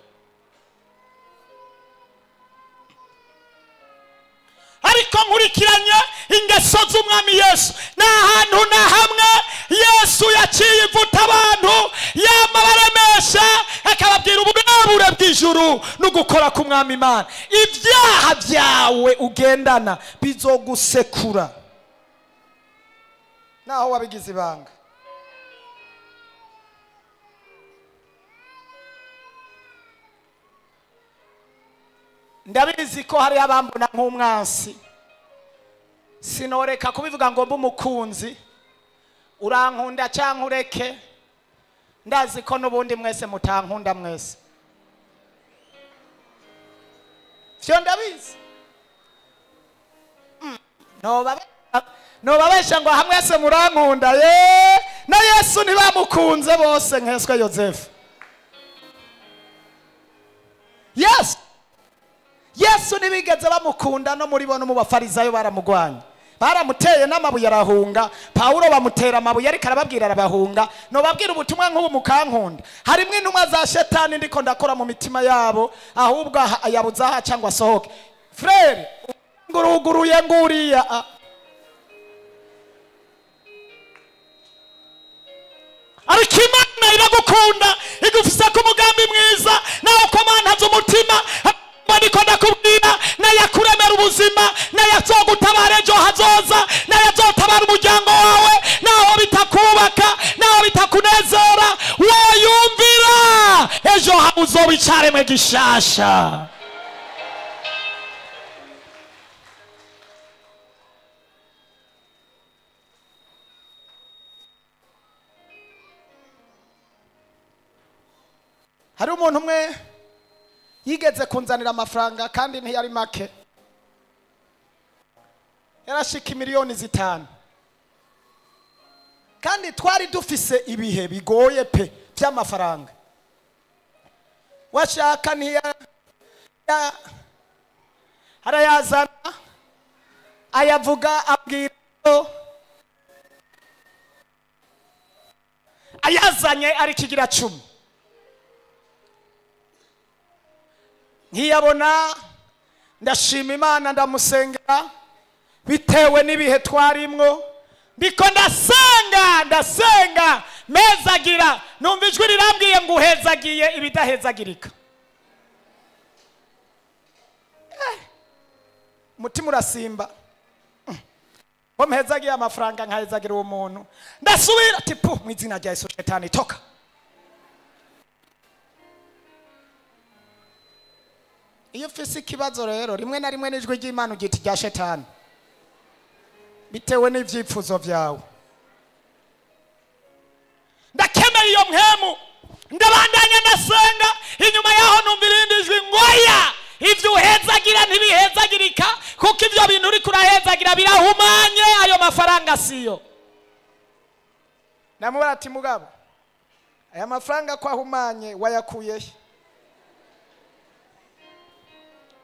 Ariko nkurikiranye ingeso z'umwami Yesu, nta hantu na hamwe Yesu yaciye ivuta abantu, yamabaremesha akababwira ubwabure bw'ijuru no gukora k'umwami Imana. Ibyaha byawe ugendana bizogusekura naho wabigize ibanga. Ndabizi ko hari abambona nk'umwansi, sinoreka kubivuga ngo mbe umukunzi. Urankunda cyangwa ureke, ndazi ko n'ubundi mwese mutankunda mwese, vyo ndabizi. Nobabesha ngo hamwese murankunda, ye na Yesu ntibamukunze bose nkeswe Yozefu. Yesu ntibigeze bamukunda, no muri bo no mu bafarizayo baramugwanya, baramuteye n'amabuye arahunga. Pawulo bamutera amabuye ariko arababwira arabahunga. Nobabwira ubutumwa nk'ubu mukankunda, harimwo intumwa za shetani ndiko ndakora mu mitima yabo, ahubwo yabuze aha cyangwa asohoke. Frere nguruguruye nguriya, ariko Imana iragukunda, igufise ku mugambi mwiza, nawe ukomantaza umutima. Ndiko ndakubwira, nayakuremera ubuzima, nayazogutabara ejo hazoza, nayazotabara umuryango wawe, naho bitakubaka, naho bitakunezera, woyumvira ejo uzoba icaremwe gishasha. Hari umuntu umwe yigeze kunzanira amafaranga, kandi ntiyari make, yarashika 5 miliyoni, kandi twari dufise ibihe bigoye pe by'amafaranga. Washaka ntiya arayazana, ayavuga abwira ko ayazanye ari kigira 10. Nkiyabona ndashima Imana, ndamusengera bitewe n'ibihe twarimwo. Ndiko ndasenga, ndasenga mezagira, numva ijwi rirambwiye ngo uhezagiye ibidahezagirika. Umutima urasimba, ngo mpezagiye amafaranga nkahezagira uwo muntu. Ndasubira ati pu, mu izina rya Yesu shetani toka. Iyo ufise ikibazo rero, rimwe na rimwe n'ijwi ry'Imana ugita irya shetani bitewe n'ivyifuzo vyawe. Ndakemera iyo mpemu, ndabandanya ndasenga. Inyuma yaho numva irindi jwi ngoya, ivyo uhezagira ntibihezagirika, kuko ivyo bintu uriko urahezagira birahumanye, ayo mafaranga siyo. Ndamubwira ati mugabo, aya mafaranga ko ahumanye wayakuye he?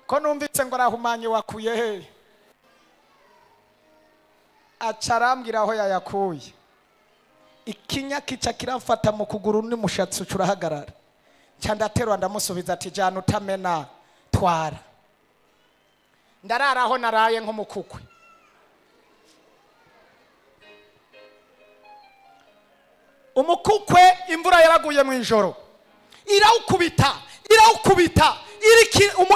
Ko numvise ngo arahumanye wakuye he? Aca arambwira aho yayakuye. Ikinya kica kiramfata mu kuguru n'umushatsi uca urahagarara. Nca ndaterura ndamusubiza ati jana utamena, twara. Ndarara aho naraye nk'umukukwe. Umukukwe imvura yaraguye mu ijoro, irawukubita, irawukubita,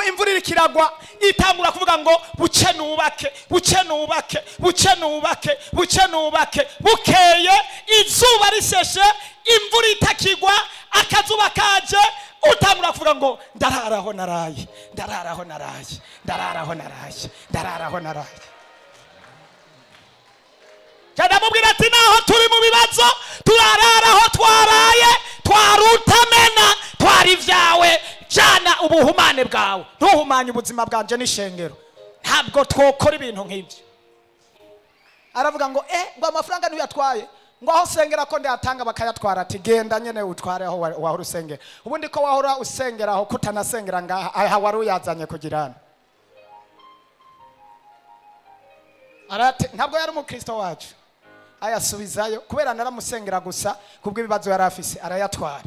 Imvura irikiragwa itangura kuvuga ngo buce nubake, buce nubake, buce nubake, buce nubake. Bukeye izuba riseshe, imvura itakigwa, akazuba kaje, utangura kuvuga ngo ndararaho naraye, ndararaho naraye, ndararaho naraye, ndararaho naraye. Ndamubwira ati naho turi mu bibazo turararaho twaraye, twarutamena, twari ivyawe, jana ubuhumane bwawe, ntuhumanye ubuzima bwanje n'ishengero. Ntabwo twokora ibintu nk'ibyo. Aravuga ngo ngo amafaranga ntuyatwaye, ngo aho sengera ko ndayatanga bakayatwara. Ati genda nyene utware aho wahora usengera. Ubundi ko wahora usengera aho kutanasengera ngaha, aha wari uyazanye kugirana. Arate ntabwo yari umukristo wacu. Ayasubizayo kubera naramusengera gusa kubw'ibibazo yari afise, arayatwara.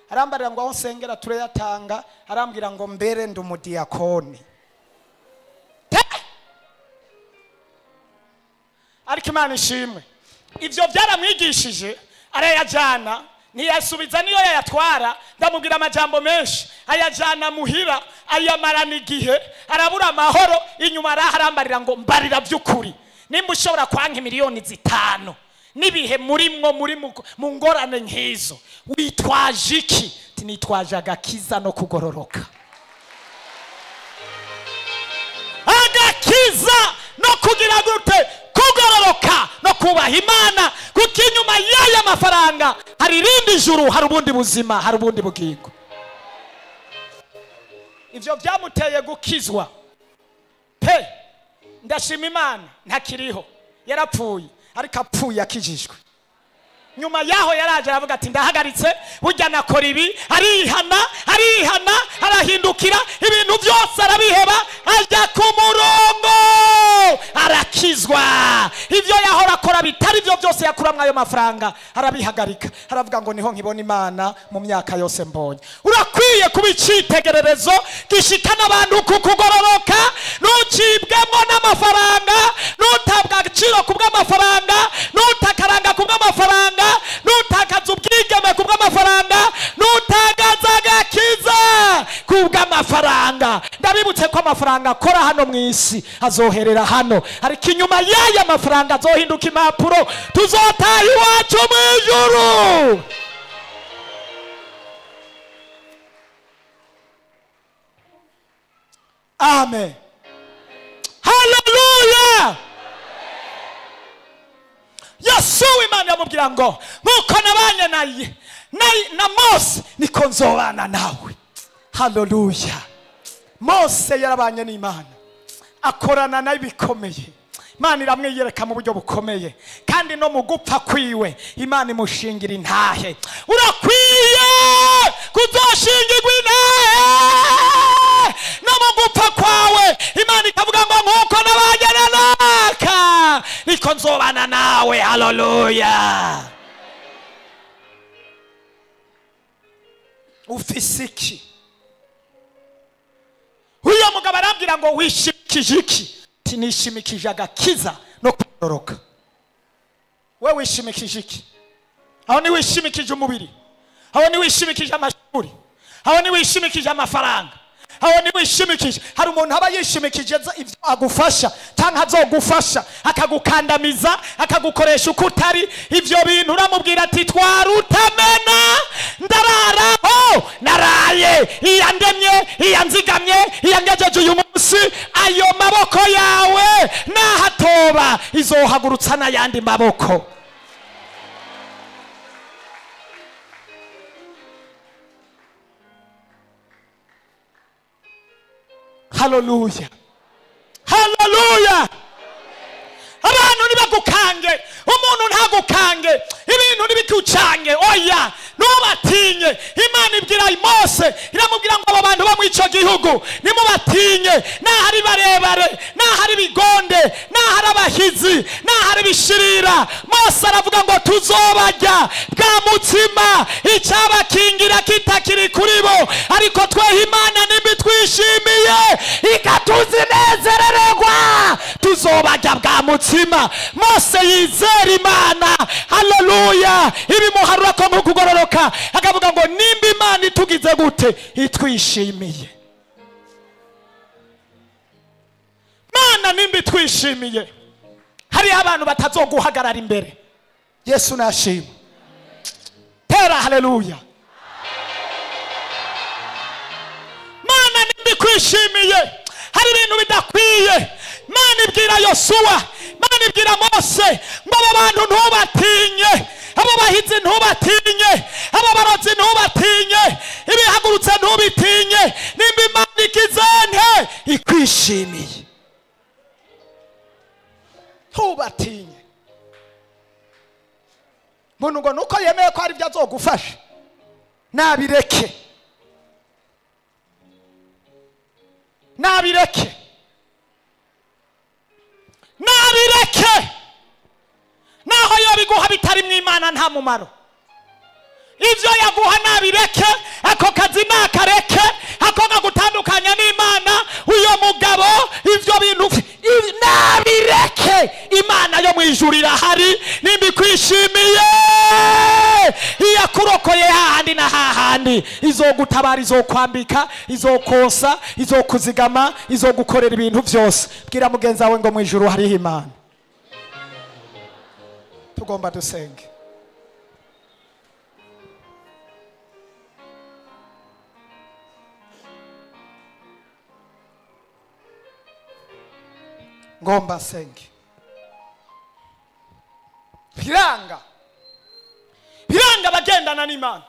Arambarira ngo aho nsengera turayatanga, arambwira ngo mbere ndi umudiyakoni. Ariko Imana ishimwe, ivyo byaramwigishije, arayajana, ntiyasubiza niyo yayatwara. Ndamubwira amajambo menshi, ayajana muhira, ayamarana igihe, arabura amahoro. Inyuma araharambarira ngo mbarira by'ukuri, nimba ushobora kwanka miliyoni 5 nibihe murimwo muri mu ngorane nk'izo, witwaje iki? Nitwaje agakiza no kugororoka. Agakiza no kugira gute? Kugororoka no kubaha Imana. Kuko inyuma y'aya mafaranga hari irindi juru, hari ubundi buzima, hari ubundi bugingo. Ivyo byamuteye gukizwa pe. Ndashima Imana ntakiriho, yarapfuye, ariko apfuye akijijwe. Nyuma yaho yaraje aravuga ati ndahagaritse, burya nakora ibi. Arihana, arihana, arahindukira, ibintu byose arabiheba, ajya ku murongo, arakizwa. Ibyo yahora akora bitari byo byose yakuramwe ayo mafaranga arabihagarika. Aravuga ngo niho nkibona Imana mu myaka yose mbonye. Urakwiye kuba icitegererezo gishikana abantu ku kugororoka. Ntucibwemo n'amafaranga, ntutabwa agaciro ku bw'amafaranga, ntutakaranga ku bw'amafaranga, nutakaza ubwigeme ku bw'amafaranga, nutagaza agakiza ku bw'amafaranga. Ndabibutse ko amafaranga akora hano mu isi azoherera hano, ariko inyuma y'aya mafaranga azohinduka impapuro, tuzotaha iwacu mu ijuru. Amen. Haleluya. Yesu Imana yamubwira ngo nkuko nabanye na Mose niko nzobana nawe. Haleluya. Mose yarabanye n'Imana, akorana nayo bikomeye. Imana iramwiyereka mu buryo bukomeye, kandi no mu gupfa kwiwe Imana imushingira intahe. Urakwiye kuzoshingirwa intahe no mu gupfa kwawe. Imana ikavuga ngo nkuko nabanye na naka niko nzobana nawe. Haleluya. Ufise iki? Uyo mugabo arambwira ngo wishimikije iki? Nishimikije agakiza no kugororoka. We wishimikije iki? Aho ni wishimikije umubiri, aho ni wishimikije amashuri, aho ni wishimikije amafaranga, aho ni wishimikije. Hari umuntu aba yishimikije ivyo agufasha cyangwa azogufasha, akagukandamiza, akagukoresha uko utari. Ivyo bintu uramubwira ati twarutamena, ndararaho naraye, iyandemye, iyanzigamye, iyangejeje uyu munsi. Ayo maboko yawe nahatoba izohagurutsa n'ayandi maboko. Haleluya. Haleluya. Abantu ntibagukange, umuntu ntagukange, ibintu ntibikucange. Oya, ntubatinye. Imana ibwira Mose, iramubwira ngo abo bantu bo mu ico gihugu nimubatinye, nahari barebare, nahari bigonde, nahari abahizi, nahari bishirira. Mose aravuga ngo tuzobarya bwa mutsima, icyabakingira kitakiri kuri bo, ariko twehe Imana nimbi twishimiye ikatuzinezererwa, tuzobarya bwa mutsima. Mose yizera Imana. Haleluya. Ibimuharura ko nk'ukugororoka, akavuga ngo nimba Imana itugize gute itwishimiye. Mana nimba itwishimiye, hariho abantu batazoguhagarara imbere. Yesu nashimwe. Tera haleluya. Mana nimba ikwishimiye, hari ibintu bidakwiye. Mana ibwira Yosuwa, Mana ibwira Mose ngo abo bantu ntubatinye, abo bahizi ntubatinye, abo barozi ntubatinye, ibihagurutse ntubitinye, nimba Imana igize nte ikwishimiye, ntubatinye. Muntu ngo nuko yemeye ko hari ibyo azogufasha, nabireke, nabireke, nabireke. Naho yobiguha bitari mu Imana nta mumaro. Ivyo yaguha nabireke, ako kazi nakareke, ako kagutandukanya n'Imana, uyo mugabo ivyo bintu nabireke. Imana yo mwijuru irahari, nimba ikwishimiye iyakurokoye hahandi na hahandi, izogutabara, izokwambika, izokonsa, izokuzigama, izogukorera ibintu vyose. Bwira mugenzi wawe ngo mwijuru hariho Imana. Tugomba dusenge. Ngomba nsenge. Biranga, biranga abagendana n'Imana.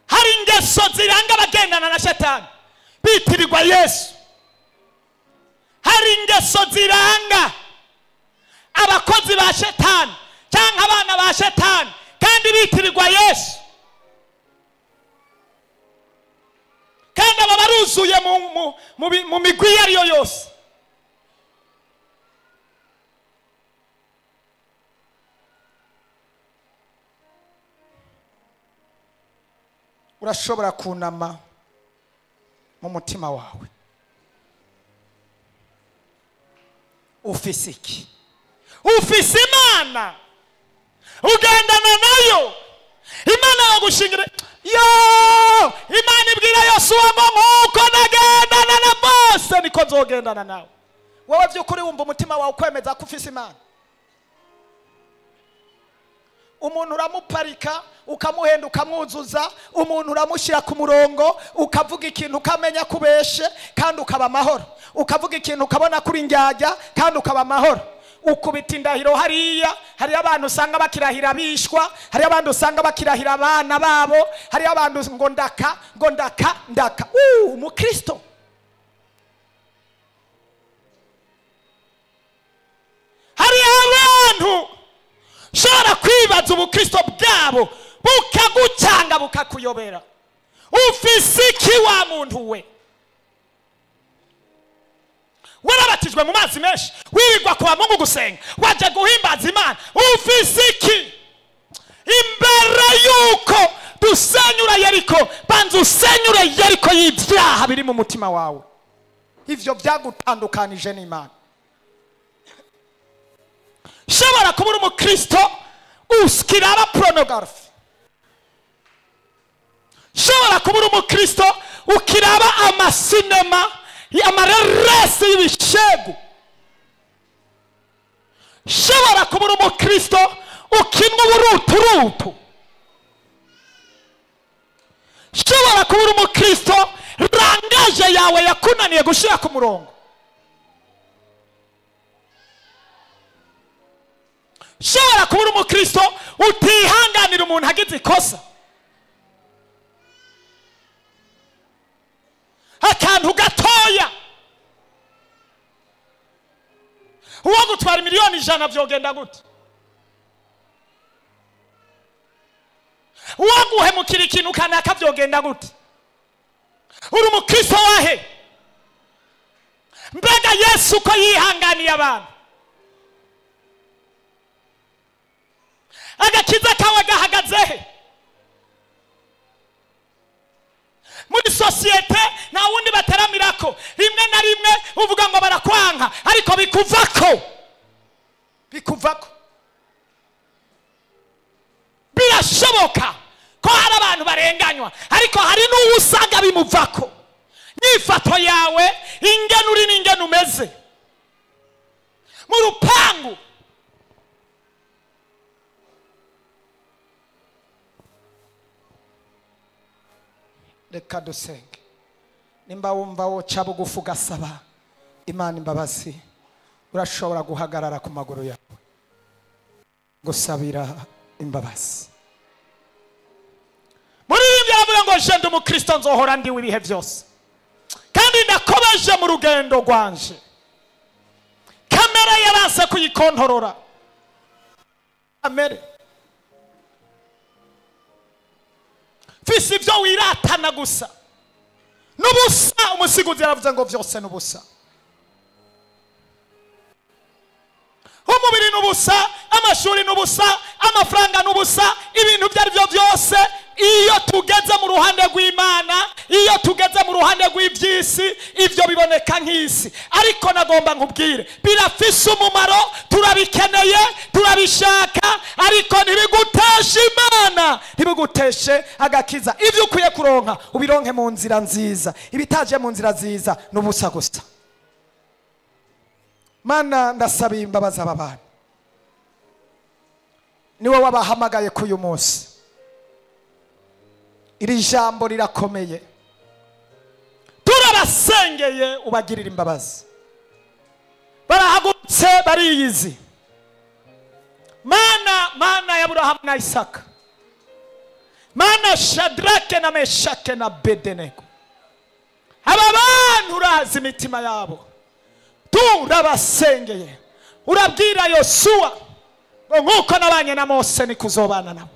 Hari ingeso ziranga abagendana na Shetani bitirirwa Yesu. Hari ingeso ziranga abakozi ba Shetani cyangwa abana ba Shetani kandi bitirirwa Yesu, kandi aba baruzuye mu migwi iyo ariyo yose. Urashobora kunama mu mutima wawe. Ufise iki? Ufise Imana, ugendana nayo. Imana yagushingira. Yo, Imana ibwira Yosuwa ngo nkuko nagendana na Mose niko nzogendana nawe. Wowe by'ukuri wumva umutima wawe ukwemeza ko ufise Imana? Umuntu uramuparika, ukamuhenda, ukamwuzuza, umuntu uramushyira ku murongo, ukavuga ikintu ukamenya kubeshe kandi ukaba amahoro, ukavuga ikintu ukabona kuri njyajya kandi ukaba amahoro. Ukubita indahiro hariya. Hari abantu usanga bakirahira bishwa, hari abantu usanga bakirahira abana babo, hari abantu ngo ndaka, ngo ndaka, ndaka. Umukristo. Hari abantu ushobora kwibaza ubukristo bwabo bukagucanga bukakuyobera. Ufise iki wa muntu we? Warabatijwe mu mazi menshi, wirirwa kwa Mungu gusenga, waje guhimbaza Imana, ufise iki? Imbere yuko dusenyura Yeriko, banza usenyure Yeriko y'ibyaha biri mu mutima wawe. Ivyo byagutandukanije n'Imana. Shobora kuba uri umukristo uskiraba pornography. Shobora kuba uri umukristo ukiraba amasinema, amareresi y'ibishegu. Shobora kuba uri umukristo ukinwa uburuturutu. Shobora kuba uri umukristo rangaje yawe yakunaniye gushira ku murongo. Shobora kuba uri umukristo utihanganira umuntu agize ikosa, akantu gatoya. Uwo gutwara 100,000,000 vyogenda gute? Uwo guhemukira ikintu kanaka vyogenda gute? Uri umukristo wahe? Mbega Yesu ko yihanganiye abantu, agakiza kawe gahagaze he? Muri sosiyete nta wundi bateramirako, rimwe na rimwe uvuga ngo barakwanka, ariko bikuvako, bikuvako. Birashoboka ko hari abantu barenganywa, ariko hari n'uwo usanga bimuvako. Nyifato yawe, ingene uri n'ingene umeze. Mu rupangu. Reka dusenge. Nimba wumva woca bugufi ugasaba Imana imbabazi, urashobora guhagarara ku maguru yawe gusabira imbabazi. Muri ibyo aravuga ngo je ndi umukristo nzohora ndiwe ibihe byose, kandi ndakomeje mu rugendo rwanje. Kamera yaranse kuyikontorora. Kamere fisi ibyo wiratana gusa n'ubusa. Umusiguzi yaravuze ngo byose n'ubusa. Umubiri n'ubusa, amashuri n'ubusa, amafaranga n'ubusa, ibintu ibyo ari byo byose. Iyo tugeze mu ruhande rw'Imana, iyo tugeze mu ruhande rw'iby'isi, ibyo biboneka nk'isi. Ariko nagomba nkubwire, birafise umumaro, turabikeneye, turabishaka, ariko ntibiguteshe Imana, ntibiguteshe agakiza. Ibyo ukwiye kuronka ubironke mu nzira nziza, ibitaje mu nzira nziza n'ubusa gusa. Mana, ndasaba imbabazi aba bantu. Niwe wabahamagaye k'uyu munsi. Iri jambo rirakomeye. Turabasengeye ubagirira imbabazi. Barahagurutse bariyizi. Mana, Mana ya Aburahamu na Isaka, Mana Shadrake na Meshake na Abedenego, aba bantu urazi imitima yabo. Turabasengeye. Urabwira Yosuwa ngo nkuko nabanye na Mose niko uzobana nabo.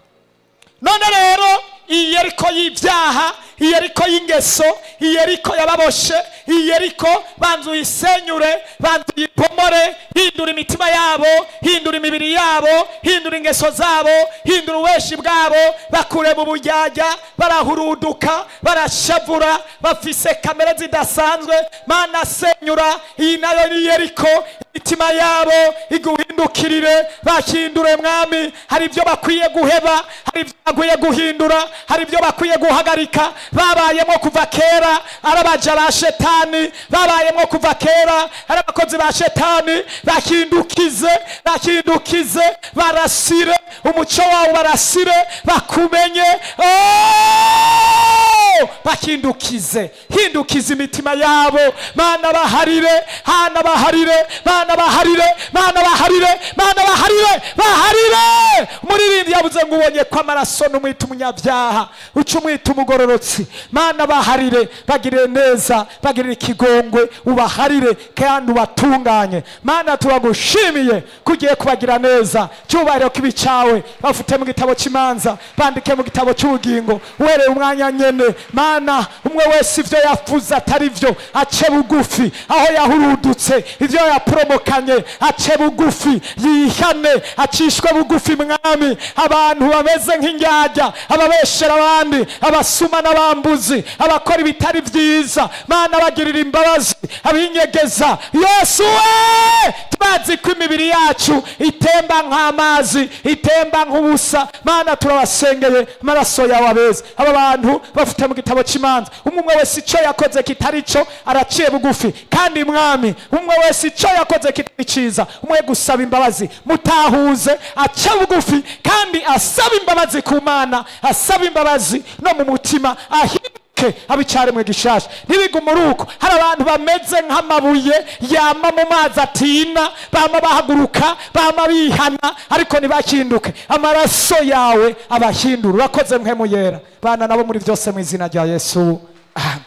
None rero iyi Yeriko y'ibyaha, iyi Yeriko y'ingeso, iyi Yeriko y'ababoshe, iyi Yeriko banzu uyisenyure, banzu uyibomore, hindura imitima yabo, hindura imibiri yabo, hindura ingeso zabo, hindura ububeshi bwabo, bakure mu bujyajya, barahuruduka, barashavura, bafise kamere zidasanzwe. Mana senyura iyi nayo ni Yeriko, imitima yabo iguhindukirire, bakindure mwami. Hari ibyo bakwiye guheba, hari ibyo bakwiye guhindura, hari ibyo bakwiye guhagarika. Babayemo kuva kera ari abaja ba shetani, babayemo kuva kera ari abakozi ba shetani. Bahindukize, bahindukize, barasire umuco wawe, barasire bakumenye. Oh! Bahindukize, hindukize imitima yabo. Mana baharire, hana baharire, Mana baharire, Mana baharire, Mana baharire, baharire. Umuririmbyi yavuze ngo ubonye ko amaraso n'umwita umunyabyaha, uca umwita umugororotsi. Mana baharire, bagirire neza, bagirire ikigongwe, ubaharire kandi ubatunganye. Mana turagushimiye kugiye kubagira neza. Cyubahiro kibi cyawe bafute mu gitabo cy'imanza, bandike mu gitabo cy'ubugingo. Uhereye umwanya nyene, Mana umwe wese ivyo yafuze atari byo ace bugufi, aho yahurudutse, ivyo yapromokanye ace bugufi, yihane, acishwe bugufi. Mwami, abantu bameze nk'indyarya, ababeshera abandi, abasuma n'abambuzi, abakora ibitari byiza, Mana bagirira imbabazi, abinyegeza. Yesu we, tubazi ko imibiri yacu itemba nk'amazi, itemba nk'ubusa. Mana turabasengeye, amaraso yawe abeze. Aba bantu bafite mu gitabo cy'imanza, umwe wese icyo yakoze kitari cyo araciye bugufi. Kandi mwami, umwe wese icyo yakoze kitari cyiza, umwe gusaba imbabazi, mutahuze, ace bugufi kandi asaba imbabazi ku Mana, asaba imbabazi no mu mutima, ahinduke abicaremwe gishasha. Ntibigume uko. Hari abantu bameze nk'amabuye yama mu mazi atina, bama bahaguruka, bama bihana, ariko ntibahinduke. Amaraso yawe abahindura. Urakoze mpemu yera. Bana nabo muri byose mu izina rya Yesu. Amen.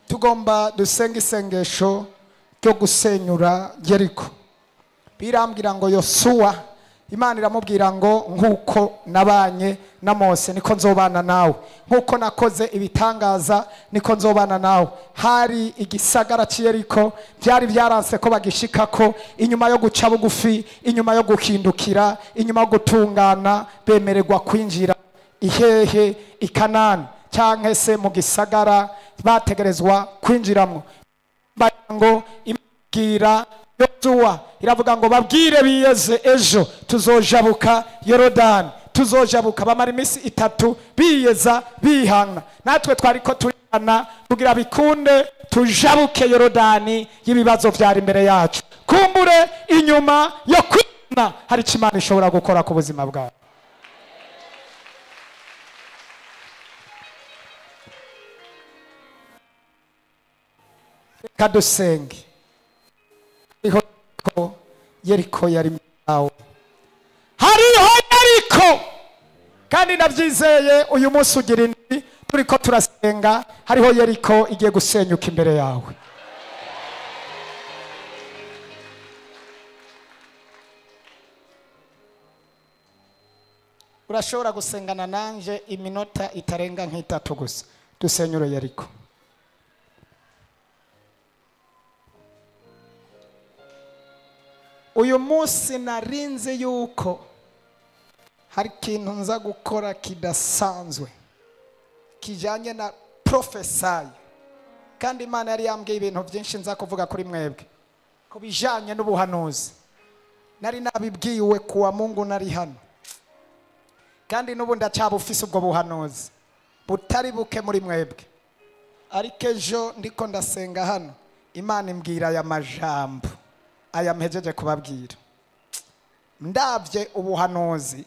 Tugomba dusenga isengesho ryo gusenyura Yeriko. Birambwira ngo Yosuwa, Imana iramubwira ngo nkuko nabanye na Mose niko nzobana nawe, nkuko nakoze ibitangaza niko nzobana nawe. Hari igisagara cy'Yeriko byari byaranse ko bagishikako, inyuma yo guca bugufi, inyuma yo guhindukira, inyuma yo gutungana, bemererwa kwinjira ihehe i Kanani cyangwa se mu gisagara bategerezwa kwinjiramo. Ngo imubwira Yosuwa iravuga ngo babwire biyeze ejo tuzojabuka Yorodani. Tuzojabuka. Bamara iminsi 3 biyeza bihana. Natwe twariko turihana kugira bikunde tujabuke Yorodani y'ibibazo vyari imbere yacu. Kumbure inyuma yo kwihana hari icyo Imana ishobora gukora ku buzima bwawe. Reka dusenge. Hariho Yeriko yari yawe, hariho Yeriko, kandi ndabyizeye uyu munsi ugira indi turiko turasenga, hariho Yeriko igiye gusenyuka imbere yawe. Urashobora gusengana nanje iminota itarenga nk'itatu gusa, dusenyure Yeriko. Uyu munsi narinze yuko hari ikintu nza gukora kidasanzwe kijanye na prophesy, kandi Imana yari yambwiye ibintu byinshi nza kuvuga kuri mwebwe ku bijanye n'ubuhanuzi. Nari nabibwiwe kuwa Mungu nari hano, kandi n'ubu ndacyabufise ubwo buhanuzi butari buke muri mwebwe. Ariko ejo ndiko ndasenga hano, Imana imbwira aya majambo aya mpejeje kubabwira. Ndabye ubuhanuzi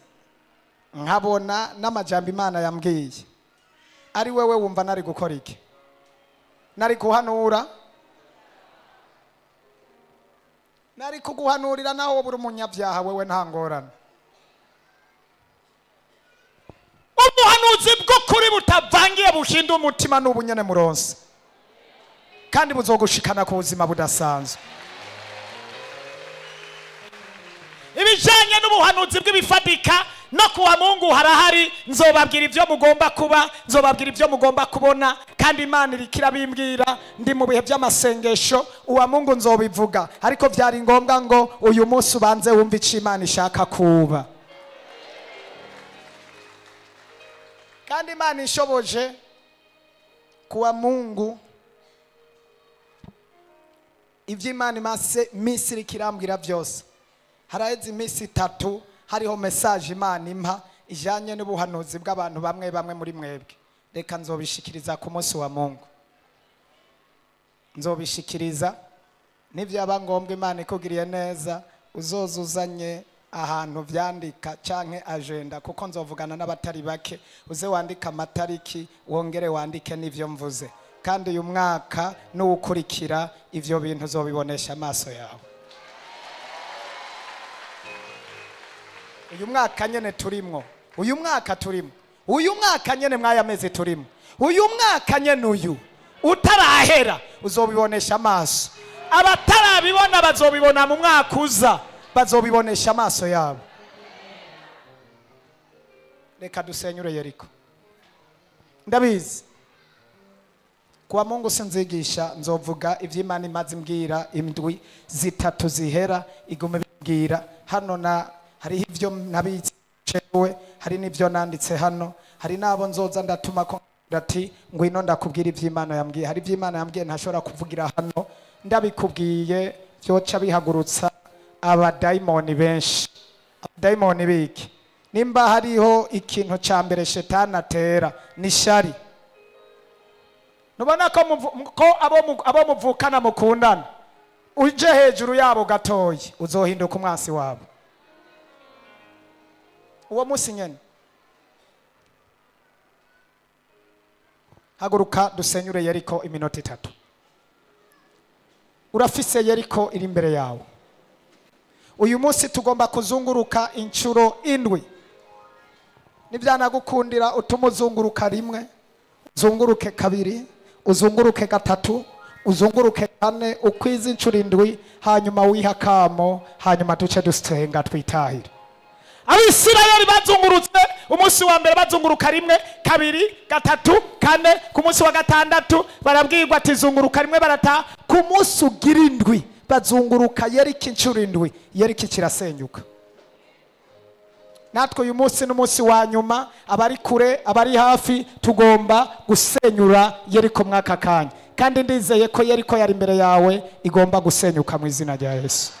nkabona n'amajambo Imana yambwiye. Ari wewe wumva nari gukora iki? Nari kuhanura? Nari kuguhanurira naho buri umunyabyaha wewe nta ngorane. Ubuhanuzi bw'ukuri butavangiye bushinda umutima n'ubunyene muronse, kandi buzogushikana ku buzima budasanzwe. Ibijanye n'ubuhanuzi bw'ibifadika no kuwa Mungu harahari. Nzobabwira ivyo mugomba kuba, nzobabwira ivyo mugomba kubona, kandi Imana irikira bimbwira. Ndi mu bihe by'amasengesho, uwa Mungu nzobivuga, ariko vyari ngombwa ngo uyu munsi ubanze wumve ico Imana ishaka kuba. Kandi Imana ishoboje kuwa Mungu ivyo Imana imase misi irikirambwira byose. Haraheze iminsi 3 hariho message Imana impa ijanye n'ubuhanuzi bw'abantu bamwe bamwe muri mwebwe. Reka nzobishikiriza ku munsi wa Mungu, nzobishikiriza. Nivyaba ngombwa Imana ikugiriye neza uzozuzanye ahantu vyandika canke agenda, kuko nzovugana n'abatari bake. Uze wandika amatariki, wongere wandike n'ivyo mvuze, kandi uyu mwaka n'uwukurikira ivyo bintu uzobibonesha amaso yawe. Uyu mwaka nyene turimwo, uyu mwaka turimo, uyu mwaka nyene mwaya mezi turimo, uyu mwaka nyene uyu utarahera uzobibonesha amaso. Abatarabibona bazobibona mu mwaka uza, bazobibonesha amaso yabo. Reka dusenyure Yeriko. Ndabizi kuwa Mungu sinzigisha, nzovuga ivy'Imana imaze imbwira indwi 3 zihera igume bimbwira hano. Na hariho ivyo nabitsewe, hari n'ivyo nanditse hano, hari nabo nzoza ndatuma ko ati ngwino ndakubwira ivy'Imana yambwiye. Hari ivy'Imana yambwiye ntashobora kuvugira hano, ndabikubwiye byoca bihagurutsa abadaimoni benshi. Abadaimoni biki? Nimba hariho ikintu ca mbere shetani atera ni shari. Nubona ko abo muvukana mukundana, uje hejuru yabo gatoyi uzohinduka umwasi wabo uwo munsi nyene. Haguruka dusenyure Yeriko iminota 3. Urafise Yeriko iri imbere yawe. Uyu munsi tugomba kuzunguruka inshuro 7. Nivyanagukundira utumuzunguruka rimwe, uzunguruke 2, uzunguruke 3, uzunguruke 4, ukwiza inshuro 7, hanyuma wihakamo, hanyuma duce dusenga twitahira. Abisirayeli bazungurutse umunsi wa mbere bazunguruka 1, 2, 3, 4, ku munsi wa 6 barabwirwa ati zunguruka rimwe, barata. Ku munsi ugira 7 bazunguruka Yeriko inshuro 7, Yeriko kirasenyuka. Natwe uyu munsi n'umunsi wa nyuma, abari kure abari hafi tugomba gusenyura Yeriko mwaka kanya, kandi ndizeye ko Yeriko yari imbere yawe igomba gusenyuka mu izina rya Yesu.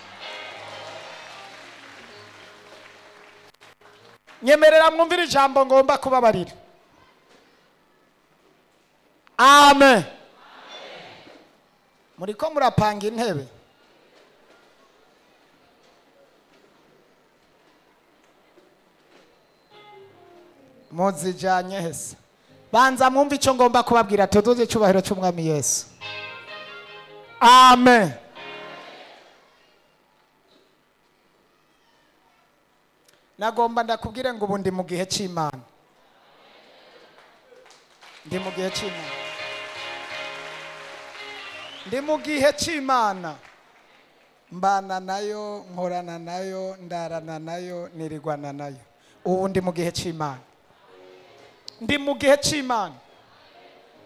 Nyemerera mwumvire ijambo ngomba kubabarira. Amen. Muriko murapanga intebe. Muzijanye hese. Banza mwumve ico ngomba kubabwira, tuduze icubahiro c'Umwami Yesu. Amen. Nagomba ndakubwire ngo ubu ndi mu gihe c'Imana. Ndi mu gihe c'Imana. Ndi mu gihe c'Imana. Mbana nayo, nkorana nayo, ndarana nayo, nirigwana nayo. Ubu ndi mu gihe c'Imana. Ndi mu gihe c'Imana.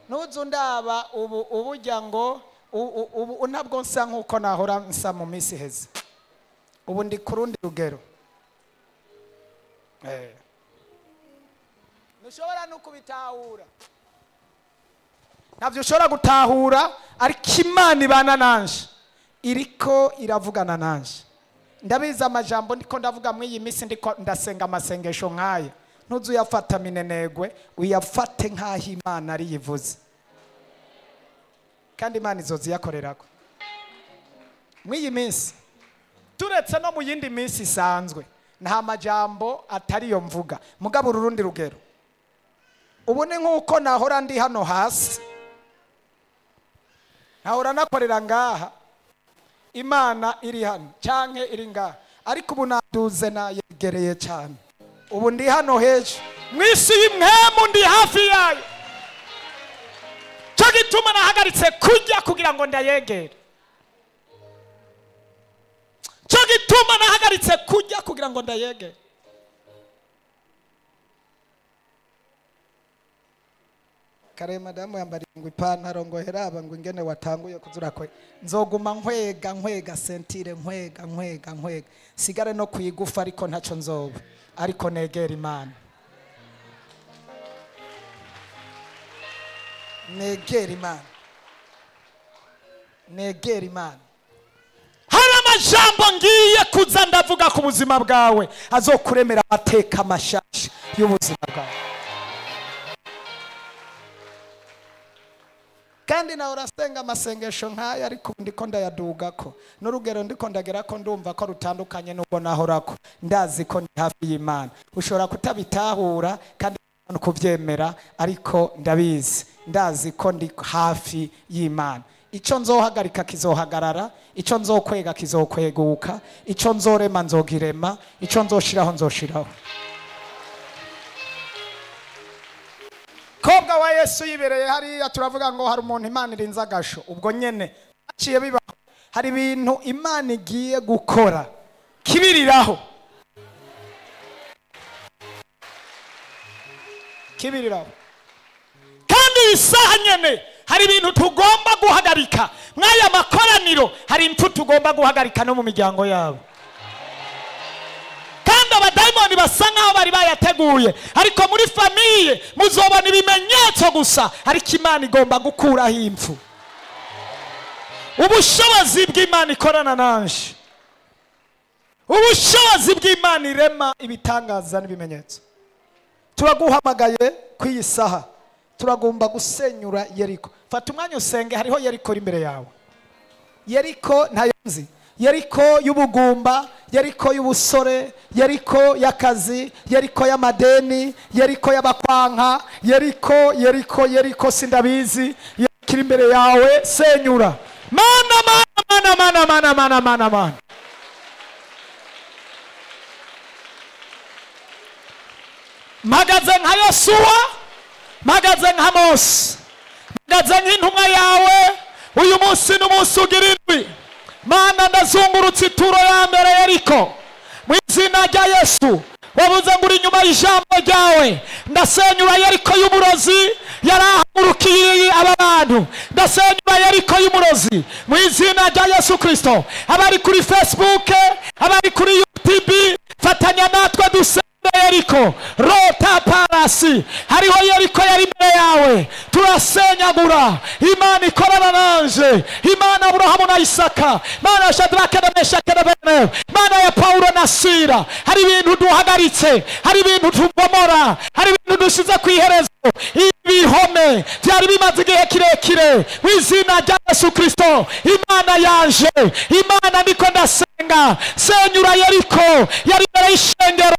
Nuzu ndaba ubu ubujya ngo ubu ntabwo nsa nkuko nahora nsa mu minsi heze. Ubu ndi kurundi rugero. Ntushobora no kubitahura. Ntabyo ushobora gutahura, ariko Imana ibana nanje. Iriko iravugana nanje. Ndabizi amajambo ndiko ndavuga muri iyi minsi, ndiko ndasenga amasengesho nkaya. Ntuzu uyafata minenegwe, uyafate nkaho Imana ari yivuze. Kandi Imana izozi yakorerako. Muri iyi minsi, turetse no mu yindi minsi isanzwe, nta majambo atari yo mvuga. Mugabo urundi rugero. Ubu ni nkuko nahora ndi hano hasi. Nahora nakorera ngaha. Imana iri hano canke iri ngaha. Ariko ubu naduze nayegereye cyane. Ubu ndi hano hejuru. Mwisi y'imwemu ndi hafi yayo. Cyo gituma nahagaritse kujya kugira ngo ndayegere. Cyo gituma nahagaritse kujya kugira ngo ndayegere. Kare madamu yambari ngo ipantaro ngo heraba ngo ingene watanguye kuzura kwe. Nzoguma nkwega nkwega sentire nkwega nkwega nkwega. Sigare no kuyigufa ariko ntaco nzoba. Ariko negera Imana. Negera Imana. Negera Imana. Hari amajambo ngiye kuza ndavuga ku buzima bwawe azokuremera amateka mashasha y'ubuzima bwawe. Kandi nawe urasenga amasengesho nkaya ariko ndiko ndayadugako. N'urugero ndiko ndagera ko ndumva ko rutandukanye n'ubwo nahorako. Ndazi ko ndi hafi y'Imana. Ushobora kutabitahura kandi kubyemera, ariko ndabizi. Ndazi ko ndi hafi y'Imana. Ico nzohagarika kizohagarara, ico nzokwega kizokweguka, ico nzorema nzogirema, ico nzoshiraho nzoshiraho. Kobwa wa Yesu yibereye hariya turavuga ngo hari umuntu Imana irinze agasho. Ubwo nyene aciye biba hari ibintu Imana igiye gukora kibiriraho. Kibiriraho. Kandi isaha nyene hari ibintu tugomba guhagarika. Mwaya makoraniro hari impfu tugomba guhagarika no mu miryango yabo. Kandi abadaimoni basa nkaho bari bayateguye, ariko muri famiye muzobona ibimenyetso gusa, ariko Imana igomba gukuraho impfu. Ubushobozi bw'Imana ikorana nanje. Ubushobozi bw'Imana irema ibitangaza n'ibimenyetso. Turaguhamagaye ku saha. Turagomba gusenyura Yeriko. Fata umwanya usenge, hariho Yeriko iri imbere yawe. Yeriko ntayo nzi. Yeriko y'ubugumba, Yeriko y'ubusore, Yeriko y'akazi, Yeriko y'amadeni, Yeriko y'abakwanka, Yeriko, Yeriko, Yeriko sindabizi, Yeriko iri imbere yawe, senyura. Mana, mana, mana, mana, mana, mana, mana. Mpagaze nka Yosuwa, mpagaze nka Mose, mpagaze nk'intumwa yawe. Uyu munsi n'umunsi ugira indwi. Mana ndazungurutse ituro ya mbere Yeriko. Mu izina rya Yesu, wabuze ngo uri inyuma y'ijambo ryawe. Ndasenyura Yeriko y'uburozi yarahagurukiye aba bantu. Ndasenyura Yeriko y'umurozi mu izina rya Yesu Kristo. Abari kuri Facebook, abari kuri YouTube, fatanya natwe duse Yeriko rota parasi, hariho Yeriko yari imbere yawe, turasenyagura. Imana ikorana nanje, Imana Aburahamu na Isaka, Imana ya Shadraka na Meshaki na Abedenego, Imana ya Paulo na Sila. Hari ibintu duhagaritse, hari ibintu tubomora, hari ibintu dushize ku iherezo. Ibihome byari bimaze igihe kirekire, mu izina rya Yesu Kristo. Imana yanje, Imana niko ndasenga, senyura Yeriko yari imbere y'ishengero,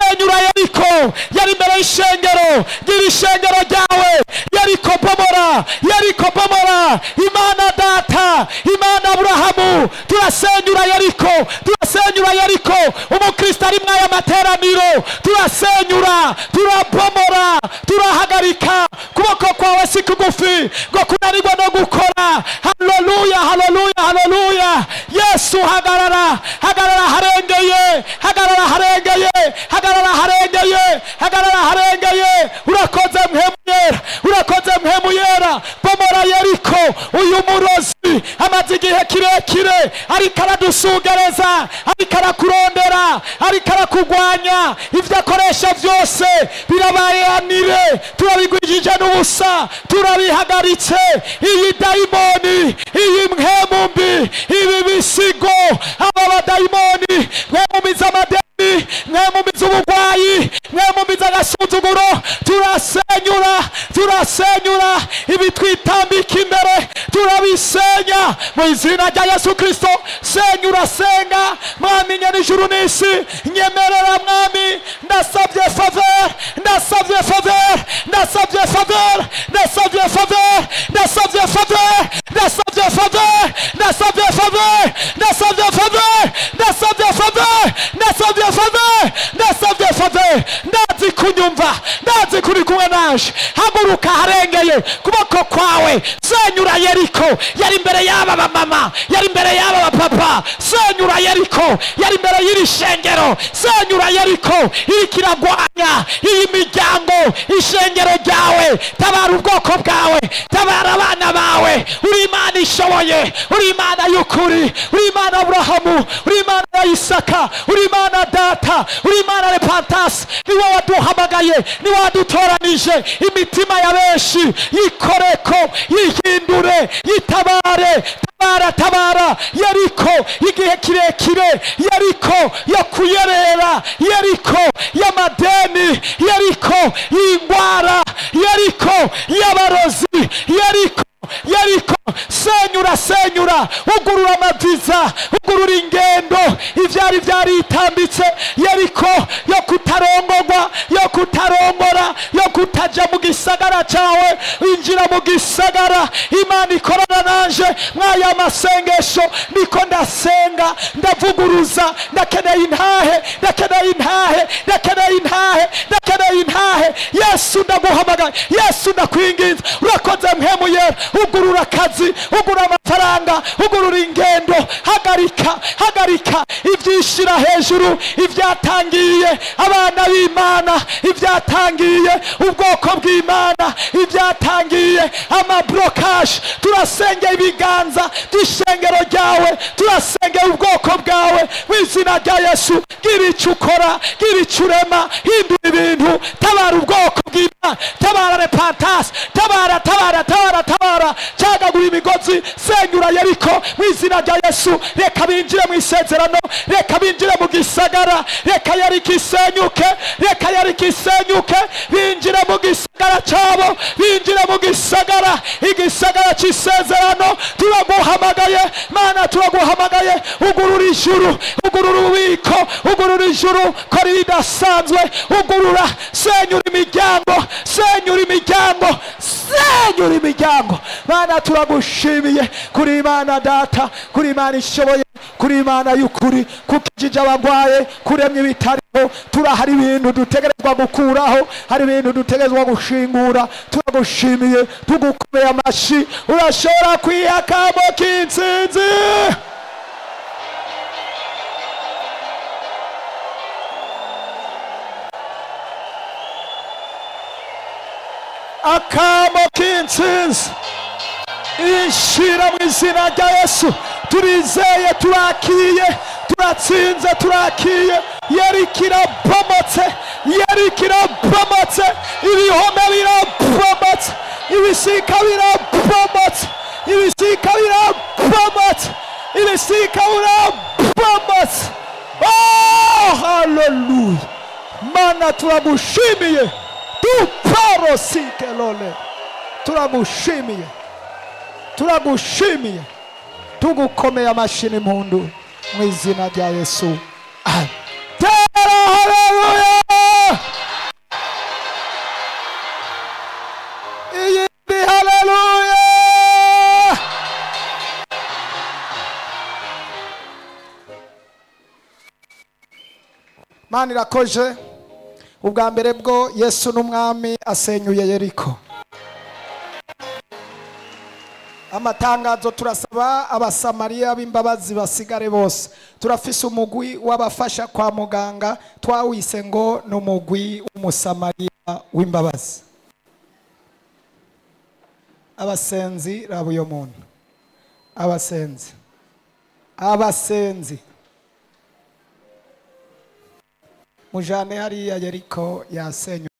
senyura Yeriko yari imbere y'ishengero, gira ishengero ryawe. Yeriko bomora, Yeriko bomora. Imana data, Imana Aburahamu, turasenyura Yeriko, turasenyura Yeriko. Umukristo ari mwaya materaniro, turasenyura, turabomora, turahagarika. Kuboko kwawe si kugufi ngo kunanirwa no gukora. Haleluya, haleluya, haleluya. Yesu hagarara, hagarara harengeye, hagarara harengeye, hagarara harengeye, hagarara harengeye. Urakoze mpemu yera, urakoze mpemu yera. Bomora Yeriko. Uyu murozi amaze igihe kirekire ariko aradusugereza, ariko arakurondera, ariko arakugwanya. Ivyo akoresha vyose birabayanire, turabigwijije n'ubusa, turabihagaritse. Iyi dayimoni, iyi mpemu mbi, ibi bisigo, aba badayimoni mwemumiza amadeni, mwemumiza ubugwayi, mwemumiza agasuzuguro. Turasenyura, turasenyura ibitwitambika imbere, turabisenya mu izina rya Yesu Kristo. Senyura, senga mwami nyen'ijuru n'isi, nyemerera mwami, ndasabye faveur, ndasabye faveur, ndasabye faveur, ndasabye faveur, ndasabye faveur, ndasabye faveur, ndasabye faveur, ndasabye faveur, ndasabye faveur, ndasabye faveur, ndasabye faveur. Ndazi kunyumva, ndazi kuri kumwe nanje. Haguruka harengeye, kuboko kwawe senyura Yeriko yari imbere y'aba bamama, yari imbere y'aba bapapa. Senyura Yeriko yari imbere y'iri shengero, senyura Yeriko iriko iragwanya iyi miryango, ishengero ryawe. Tabara ubwoko bwawe, tabara abana bawe. Uri Imana ishoboye, uri Imana y'ukuri, uri Imana Aburahamu, uri Imana ya Isaka, uri Imana data, uri Imana Repentance. Ni wowe waduhamagaye, ni wowe wadutoranije. Imitima ya benshi yikoreko, yihindure, yitabare. Tabara, tabara Yeriko igihe kirekire, Yeriko yo kuyerera, Yeriko y'amadeni, Yeriko y'ingwara, Yeriko y'abarozi, Yeriko, Yeriko. Senyura, senyura, ugurura amaviza, ugurura ingendo, ivyari vyaritambitse. Yeriko yo kutarongorwa, yo kutarongora, yo kutaja mu gisagara cawe. Injira mu gisagara. Imana ikorana nanje mwaya masengesho, niko ndasenga, ndavuguruza, ndakeneye intahe, ndakeneye intahe, ndakeneye intahe, ndakeneye intahe. Yesu ndaguhamagaye, Yesu ndakwinginze. Urakoze mpemu yera, ugurura akazi, ugura amafaranga, ugurura ingendo. Hagarika, hagarika ivyishira hejuru, ivyatangiye abana b'Imana, ivyatangiye ubwoko bw'Imana, ivyatangiye amablocage. Turasengera ibiganza by'ishengero ryawe, turasengera ubwoko bwawe mu izina rya Yesu. Gira ico ukora, gira ico urema, hindura ibintu, tabara ubwoko bw'Imana, tabara Repentance, tabara, tabara, tabara, tabara. Cagagura imigozi, senyura Yeriko mu izina rya Yesu. Reka binjire mu isezerano, reka binjire mu gisagara, reka Yeriko isenyuke, reka Yeriko isenyuke. Binjire mu gisagara cabo, binjire mu gisagara, igisagara c'isezerano. Turaguhamagaye Mana, turaguhamagaye. Ugurura ijuru, ugurura ububiko, ugurura ijuru, kora ibidasanzwe, ugurura, senyura imiryango, senyura imiryango, senyura imiryango. Mana turagushimiye kuri Imana data, kuri Imana ishoboye, kuri Imana y'ukuri, kukijije abagwaye, kuremye ibitariho. Turahari ibintu dutegerezwa gukuraho, hari ibintu dutegerezwa gushingura. Turagushimiye, tugukomeye amashi. Urashobora kwihakamo k'intsinzi. Akamo k'intsinzi inshira mu izina rya Yesu. Turizeye, turakiye, turatsinze, turakiye. Yeriko irabomotse, Yeriko irabomotse, ibihome birabomotse, ibisika birabomotse, ibisika birabomotse, ibisika birabomotse. Oh, haleluya! Mana turagushimiye, tuparosikelole, turagushimiye, turagushimiye, tugukomeye amashini impundu mu izina rya Yesu. Amen. Tera haleluya! Iyindi haleluya! Mana irakoje. Ubwa mbere bwo Yesu n'umwami asenyuye Yeriko. Amatangazo turasaba abasamariya b'imbabazi basigare bose. Turafise umugwi w'abafasha kwa muganga twawise ngo ni umugwi w'umusamariya w'imbabazi. Abasenzi raba uyo muntu, abasenzi, abasenzi mujane hariya Yeriko yasenywe.